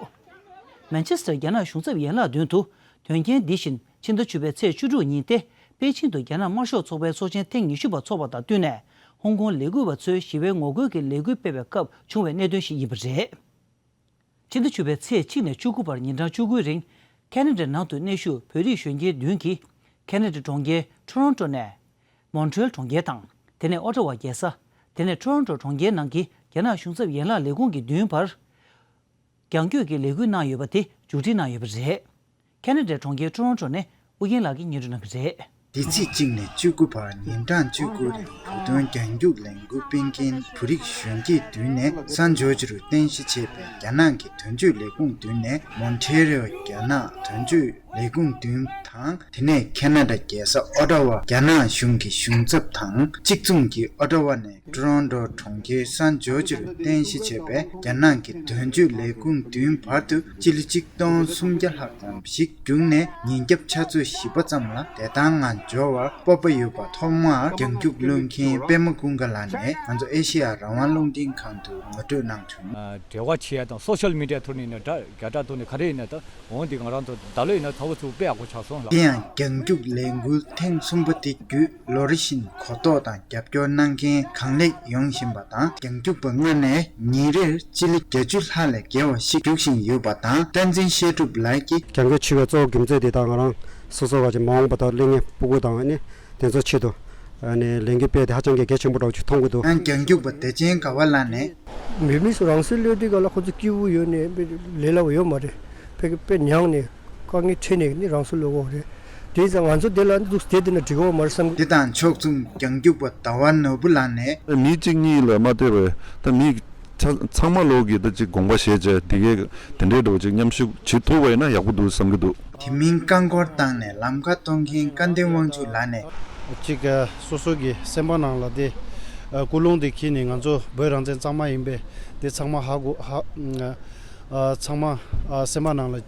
མན་ཆེ་སི་ཊར་རྒྱ་ནག་གཞུང་ཚབ་ཡན་ལག་མདུན་དུ། དོན་རྐྱེན་འདི་བཞིན་ཕྱི་ཟླ་བཅུ་པའི་ཚེས་བཅུ་དྲུག་ཉིན་ཏེ། པེ་ཅིང་དུ་རྒྱ་ནག་དམར་ཤོག་ཚོགས་པའི་ཚོགས་ཆེན་ཐེངས་ཉི་ཤུ་པ་འཚོགས་པ་དང་བསྟུན་ནས། ཧོང་ཀོང་ལས་འགུལ་བ་ཚོས་ཞི་བའི་ངོ་རྒོལ་གྱི་ལས་འགུལ་སྤེལ་བའི་སྐབས་བྱུང་བའི་གནད་དོན་ཞིག་ཡིན་པ་རེད། ཕྱི་ཟླ་བཅུ་པའི་ཚེས་གཅིག་ནས་བཅུ་དགུ་བར་ཉིན་གྲངས་བཅུ་དགུའི་རིང་། ཁེ་ན་ཌའི་ནང་དུ་གནས་བཞུགས་བོད་རིགས་གཞོན་སྐྱེས་བདུན་གྱིས། ཁེ་ན་ཌའི་གྲོང་ཁྱེར་ཊོ་རོན་ཊོ་ནས། མོན་ཊི་རེལ་གྲོང་ཁྱེར་དང་། དེ་ནས་ཨོ་ཊ་ཝ་རྒྱལ་ས། དེ་ནས་ཊོ་རོན་ཊོ་གྲོང་ཁྱེར་ནང་གི་རྒྱ་ནག་གཞུང་ཚབ་ཡན་ལག་ལས་ཁུངས་ཀྱི་མདུན་བར། རྒྱང་སྐྱོད་ཀྱི་ལས་འགུལ་གནང་ཡོད་པ་དེ་མཇུག་སྒྲིལ་གནང་ཡོད་པ་རེད། ཁེ་ན་ཌའི་གྲོང་ཁྱེར་ཊོ་རོན་ཊོ་ནས་ཨུ་རྒྱན་ལགས་ཀྱིས་སྙན་སྒྲོན་གནང་གི་རེད། འདི་ཚེས་གཅིག་ནས་བཅུ་དགུ་བར་ཉིན་གྲངས་བཅུ་དགུ་རིང་བོད་དོན་རྒྱང་རྒྱུག་ལས་འགུལ་སྤེལ་མཁན་བོད་རིགས་གཞོན་སྐྱེས་བདུན་ནས་སན་ཇོར་ཇི་རུ་རྟེན་གཞི་བྱས་པའི་རྒྱ་ནག་གི་དོན་གཅོད་ལས་ཁུངས་བདུན་ནས་མོན་ཊི་རེལ་རྒྱ་ནག་དོན་གཅོད་ལས་ཁུངས་བདུན་དང་། དེ་ནས་ཁེ་ན་ཌ་རྒྱལ་ས་ཨོ་ཊ་ཝ་རྒྱ་ནག་གཞུང་གི་གཞུང་ཚབ་དང་གཅིག་མཚུངས་ཀྱིས་ཨོ་ཊ་ཝ་ནས། ཊོ་རོན་ཊོ་གྲོང་ཁྱེར་སན་ཇོར་ཇི་རུ་རྟེན་གཞི་བྱས་པའི་རྒྱ་ནག་གི་དོན་གཅོད་ལས་ཁུངས་བདུན་བར་དུ་སྤྱི་ལེ་གཅིག་སྟོང་སུམ་བརྒྱ་ལྷག་ཙམ་ཞིག་བརྒྱུགས་ནས་ཉིན་རྒྱབ་ཆུ་ཚོད་བཞི་པ་ཙམ་ལ་བདེ་ཐང་ངང་འབྱོར་བར་སྤོབས་པ་ཡོད་པ་ཐོག་མར་རྒྱང་རྒྱུག་གློད་མཁན་པད་མ་ཀུན་དགའ་ལགས་ནས་ང་ཚོ་ཨེ་ཤེ་ཡ་རང་དབང་རླུང་འཕྲིན་ཁང་དུ་ངོ་སྤྲོད་གནང་བྱུང་། འབྲེལ་བ་བྱེད་ཡ་དང་སོ་ཤལ་མི་ཌི་ཡ་ཐོག་ནས་ནི་འདྲ་རྒྱ་སྒྲ་ཐོག་ནས་ག་རེ་ཡིན་ན་ད་འོང་འདི་ང་རང་ཚོ་ད་ལོ་ཡིན་ན་ཚ་བོ་ཚུགས་དཔེ་ཡག་པོ་ཆགས་སོང་ལ། དེ་ཡང་རྒྱང་རྒྱུག་ལས་འགུལ་ཐེངས་གསུམ་པ་དེ་བརྒྱུད། ལོ་རེ་བཞིན་གོ་རྟོགས་དང་རྒྱབ་སྐྱོར་གནང་མཁན་གང་ལེགས་ཡོང་བཞིན་པ་དང་། རྒྱང་རྒྱུག་པ་ལྔ་ནས་ཉིན་རེར་སྤྱི་ལེ་བརྒྱད་ཅུ་ལྷག་ལས་བརྒལ་བ་ཞིག་རྒྱུག་བཞིན་ཡོད་པ་དང་། བསྟན་འཛིན་བཤད་སྒྲུབ་ལགས་ཀྱིས། རྒྱང་སྐྱོད་བྱེད་པའི་གཙོ་བོ་རྒྱུ་མཚན་དེ་དག་ང་རང་སོ་སོ་བ་ཅིག་མ་འོངས་པ་དང་གློག་བརྙན་སྤུ་གུ་དང་ནི་དེ་ཚོ་ཆེད་དུ་ནི་ལས་འགུལ་སྤེལ་ཏེ་ཧ་ཅང་གི་གལ་ཆེན་པོ་འདྲ་བོ་ཅིག་མཐོང་གི་འདུག་ཡང་རྒྱང་རྒྱུག་པ་བདེ་ཆེན་དགའ་བ་ལགས་ནས། མི་མི་སུ་རང་སྲོག་བློས་དུས་ག་ལ་ཁོ་ཚོ་སྐྱིད་པོ་ཡོད་ནས་ལས་སླ་བོ་ཡོད་མ་རེད། ཕ་གི་དཔེ་མྱངས་ནས། དཀའ་ངལ་འཕྲད་ནས་ནི་རང་སྲོག་བློས་དགོས་རེད། དེ་ཙང་ང་ཚོ་དེ་ལ་འདུག་བསྡད་དེ་ན་འགྲིག་གི་མ་རེད་བསམ་གི། འདི་དང་ཕྱོགས་མཚུངས་རྒྱང་རྒྱུག་པ་ཟླ་བ་ནོར་བུ་ལགས་ནས། མི་གཅིག་གཉིས་ལ་མ་བལྟས་པས་ད་མི་ཚ་ཚང་མ་ལོག་གིས་ད་ཅིག་དགོངས་པ་བཞེས་བྱས་དེ་གས་དེ་འདྲའི་འགྲོ་ཅིག་མཉམ་ཞུགས་བྱེད་ཐུབ་པ་ཡིན་ན་ཡག་པོ་འདུག་བསམ་གི་འདུག་དེ་མིན་རྐང་འཁོར་བཏང་ནས་ལམ་ཁ་གཏོང་མཁན་སྐལ་ལྡན་དབང་ཕྱུག་ལགས་ནས། གཅིག་སོ་སོ་གི་སེམས་པ་ནང་ལ་དེ་ཀུན་སློང་དེ་འཁྱེར་ནས་ང་ཚོ་བོད་རང་བཙན་གཙང་མ་ཡིན་པས་དེ་ཚང་མ་ཧ་གོ་ཧ་ཚང་མ་སེམས་པ་ནང་ལ།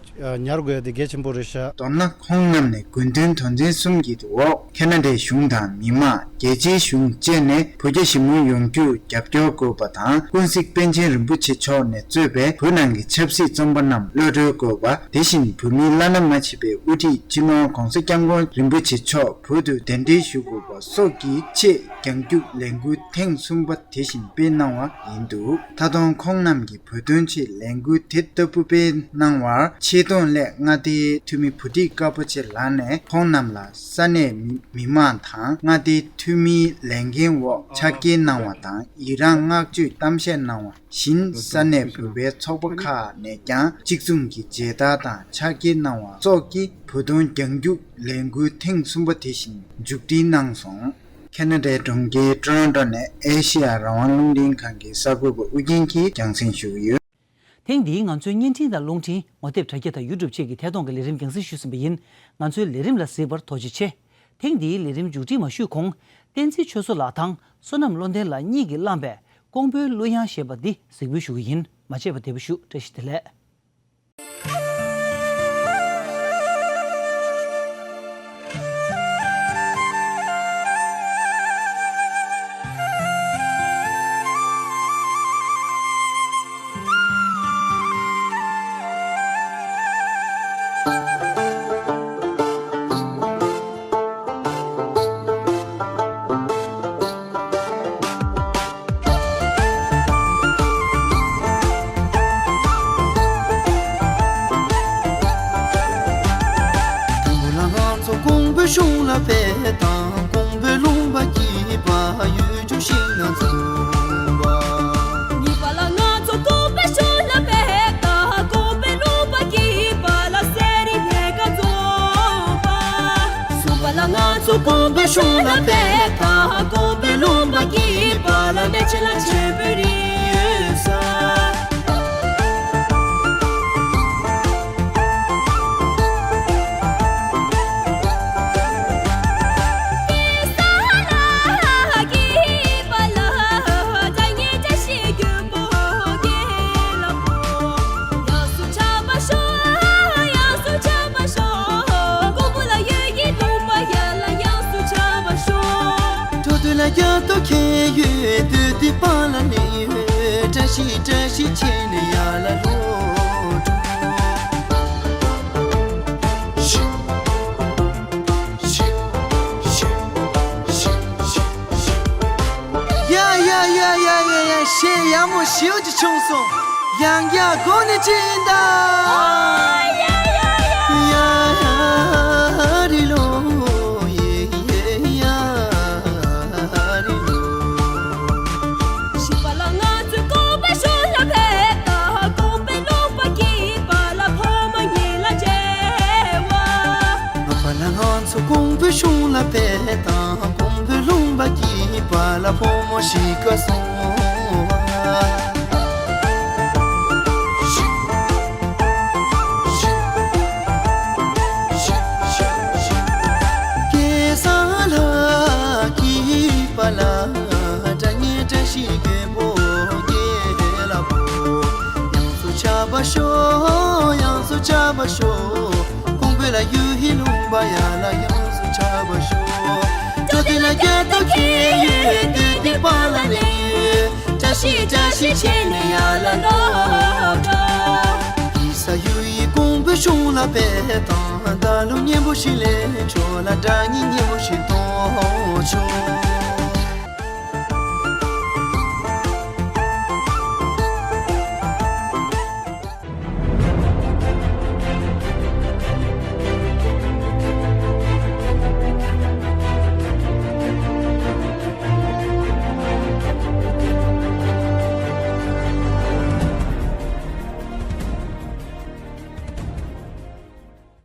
ཉར་དགོས་ཡ་དེ་གལ་ཆེན་པོ་རེད་ཤག་མདོར་ན་ཁོང་རྣམས་ནས་དགོས་འདུན་དོན་ཚན་གསུམ་གྱི་འོག་ཁེ་ན་ཌའི་གཞུང་དང་མི་དམངས་རྒྱལ་སྤྱིའི་གཞུང་བཅས་ནས་བོད་རྒྱ་ཞི་མོལ་ཡོང་རྒྱུར་རྒྱབ་སྐྱོར་དགོས་པ་དང་། ཀུན་གཟིགས་པཎ་ཆེན་རིན་པོ་ཆེ་མཆོག་ནས་གཙོས་པའི་བོད་ནང་གི་ཆབ་སྲིད་བཙོན་པ་རྣམས་གློད་གྲོལ་དགོས་པ། དེ་བཞིན་བོད་མིའི་བླ་ན་མ་མཆིས་པའི་དབུ་ཁྲིད་སྤྱི་ནོར་༸གོང་ས་༸སྐྱབས་མགོན་རིན་པོ་ཆེ་མཆོག་བོད་དུ་གདན་འདྲེན་ཞུ་དགོས་པ་སོགས་ཀྱི་ཆེད་རྒྱང་རྒྱུག་ལས་འགུལ་ཐེངས་གསུམ་པ་དེ་བཞིན་སྤེལ་གནང་བ་ཡིན་འདུག་ད་དུང་ཁོང་རྣམས་ཀྱིས་བོད་དོན་ཆེད་ལས་འགུལ་དེ་ལྟ་བུ་སྤེལ་གནང་བར་ཆེ་མཐོང་སླད་མངའ་སྡེའི་འཐུས་མི་བུ་ཁྲིད་དཀར་པོ་ཆེ་ལགས་ནས་ཁོང་རྣམས་ལ་ས་གནས་མི་མི་མང་དང་མངའ་སྡེའི་འཐུས་མིའི་ལས་འགན་འོག་ཕྱག་འཁྱེར་གནང་བ་དང་། ཡི་རངས་བསྔགས་བརྗོད་གཏམ་བཤད་གནང་བ་བཞིན། ས་གནས་བོད་པའི་ཚོགས་པ་ཁག་ནས་ཀྱང་གཅིག་མཚུངས་ཀྱི་མཇལ་དར་དང་ཕྱག་འཁྱེར་གནང་བ་སོགས་ཀྱིས་བོད་དོན་རྒྱང་རྒྱུག་ལས་འགུལ་ཐེངས་གསུམ་པ་དེ་བཞིན་མཇུག་སྒྲིལ་གནང་སོང་། ཁེ་ན་ཌའི་གྲོང་ཁྱེར་ཊོ་རོན་ཊོ་ནས་ཨེ་ཤེ་ཡ་རང་དབང་རླུང་འཕྲིན་ཁང་གི་གསར་འགོད་པ་ཨུ་རྒྱན་གྱིས་རྒྱང་སྲིང་ཞུ་གི་ཡོད། ཐེངས་འདིའི་ང་ཚོའི་བརྙན་འཕྲིན་དང་རླུང་འཕྲིན་ངོ་དེབ་དྲ་རྒྱ་དང་ཡུ་ཊུབ་བཅས་ཀྱི་ཐད་གཏོང་གི་ལས་རིམ་རྒྱང་སྲིང་ཞུས་ཟིན་པ་ཡིན། ང་ཚོའི་ལས་རིམ་ལ་གཟིགས་པར་ཐུགས་རྗེ་ཆེ། ཐེངས་འདིའི་ལས་རིམ་མཇུག་སྒྲིལ་མ་ཞུས་གོང་། བསྟན་འཛིན་ཆོས་བཟང་ལགས་དང་བསོད་ནམས་བློ་ལྡན་ལགས་གཉིས་ཀྱིས་བླངས་པའི་ཀོང་པོའི་གླུ་དབྱངས་ཞེས་པ་འདི་གཟིགས་འབུལ་ཞུ་གི་ཡིན། མ་ཆད་པར་བདེ་པོ་བཞུགས། བཀྲ་ཤིས་བདེ་ལེགས། ཀོང་པོ་ལ་ང་ཚོ་ཀོང་པོའི་གཞུང་ལ་ཕེབས་དང་། ཀོང་པོའི་ལུང་པ་སྐྱིད་པ་ཡུལ་ལྗོངས་ཤིང་ནགས་འཛོམས་པ། གཉིས་པ་ལ་ང་ཚོ་ཀོང་པོའི་གཞུང་ལ་ཕེབས་དང་། ཀོང་པོའི་ལུང་པ་སྐྱིད་པ་ལ་གསེར་རི་སྙེ་ཁ་འཛོམས་པ། གསུམ་པ་ལ་ང་ཚོ་ཀོང་པོའི་གཞུང་ལ་ཕེབས་དང་། ཀོང་པོའི་ལུང་པ་སྐྱིད་པ་ལ་མེ་ཆེན་ལ་ཆེན་པོའི་རི་ས། འགྲོ་འདོད་ལ་རྒྱ་ཐོ་ཁྱེར་ཡོད། འདོད་འདི་པ་ལ་གནས་ཡོད། བཀྲ་ཤིས་བཀྲ་ཤིས་བྱས་ནས་ཡར་ལ་ལོག་འགྲོ། ཡ་ཡ་ཡ་ཡ་ཡ་ཡ། གཞས་ཡག་མོ་ཞེ་པོ་ཅིག་བྱུང་སོང་། ཡང་བསྐྱར་གོ་ནས་ཅི་ཡིན་ད། ཡ་ཡ་རི་ལོ་ཡེ་ཡེ་ཡ་རི་ལོ། ཞིག་པ་ལ་ང་ཚོའི་ཀོང་པོའི་གཞུང་ལ་ཕེབས་དང་། ཀོང་པོའི་ལུང་པ་སྐྱིད་པ་ལ་ཕོ་མོ་གཉིས་ལ་མཇལ་བ། ང་པ་ལ་ང་ཚོ་ཀོང་པོའི་གཞུང་ལ་ཕེབས་དང་། ཀོང་པོའི་ལུང་པ་སྐྱིད་པ་ལ་ཕོ་མོ་གཞིས་ཀ་སོང་བ། སྐལ་བཟང་ལྷ་སྐྱིད་པ་ལ། སྒྲ་སྙན་བཀྲ་ཤིས་རྒྱལ་པོ་རྒྱལ་པོ། ཡང་སུ་ཆགས་པ་ཤོག་ཡང་སུ་ཆགས་པ་ཤོག་ཀོང་པོ་ལ་ཡུལ་ཧི་ལུང་པ་ཡ་ལ་ཡང་སུ་ཆགས་པ་ཤོག་འགྲོ་འདོད་ལ་རྒྱ་ཐོ་ཁྱེར་ཡོད། འདོད་འདི་པ་ལ་གནས་ཡོད། བཀྲ་ཤིས་བཀྲ་ཤིས་བྱས་ནས་ཡར་ལ་ལོག་འགྲོ། ཡིད་ས་ཡུལ་ཡི་ཀོང་པོའི་གཞུང་ལ་ཕེབས་དང་། ད་ལོ་སྙན་པོ་ཞིག་ལེན་ཆོག་ལ། སྒྲ་སྙན་སྙན་པོ་ཞིག་གཏོང་ཆོག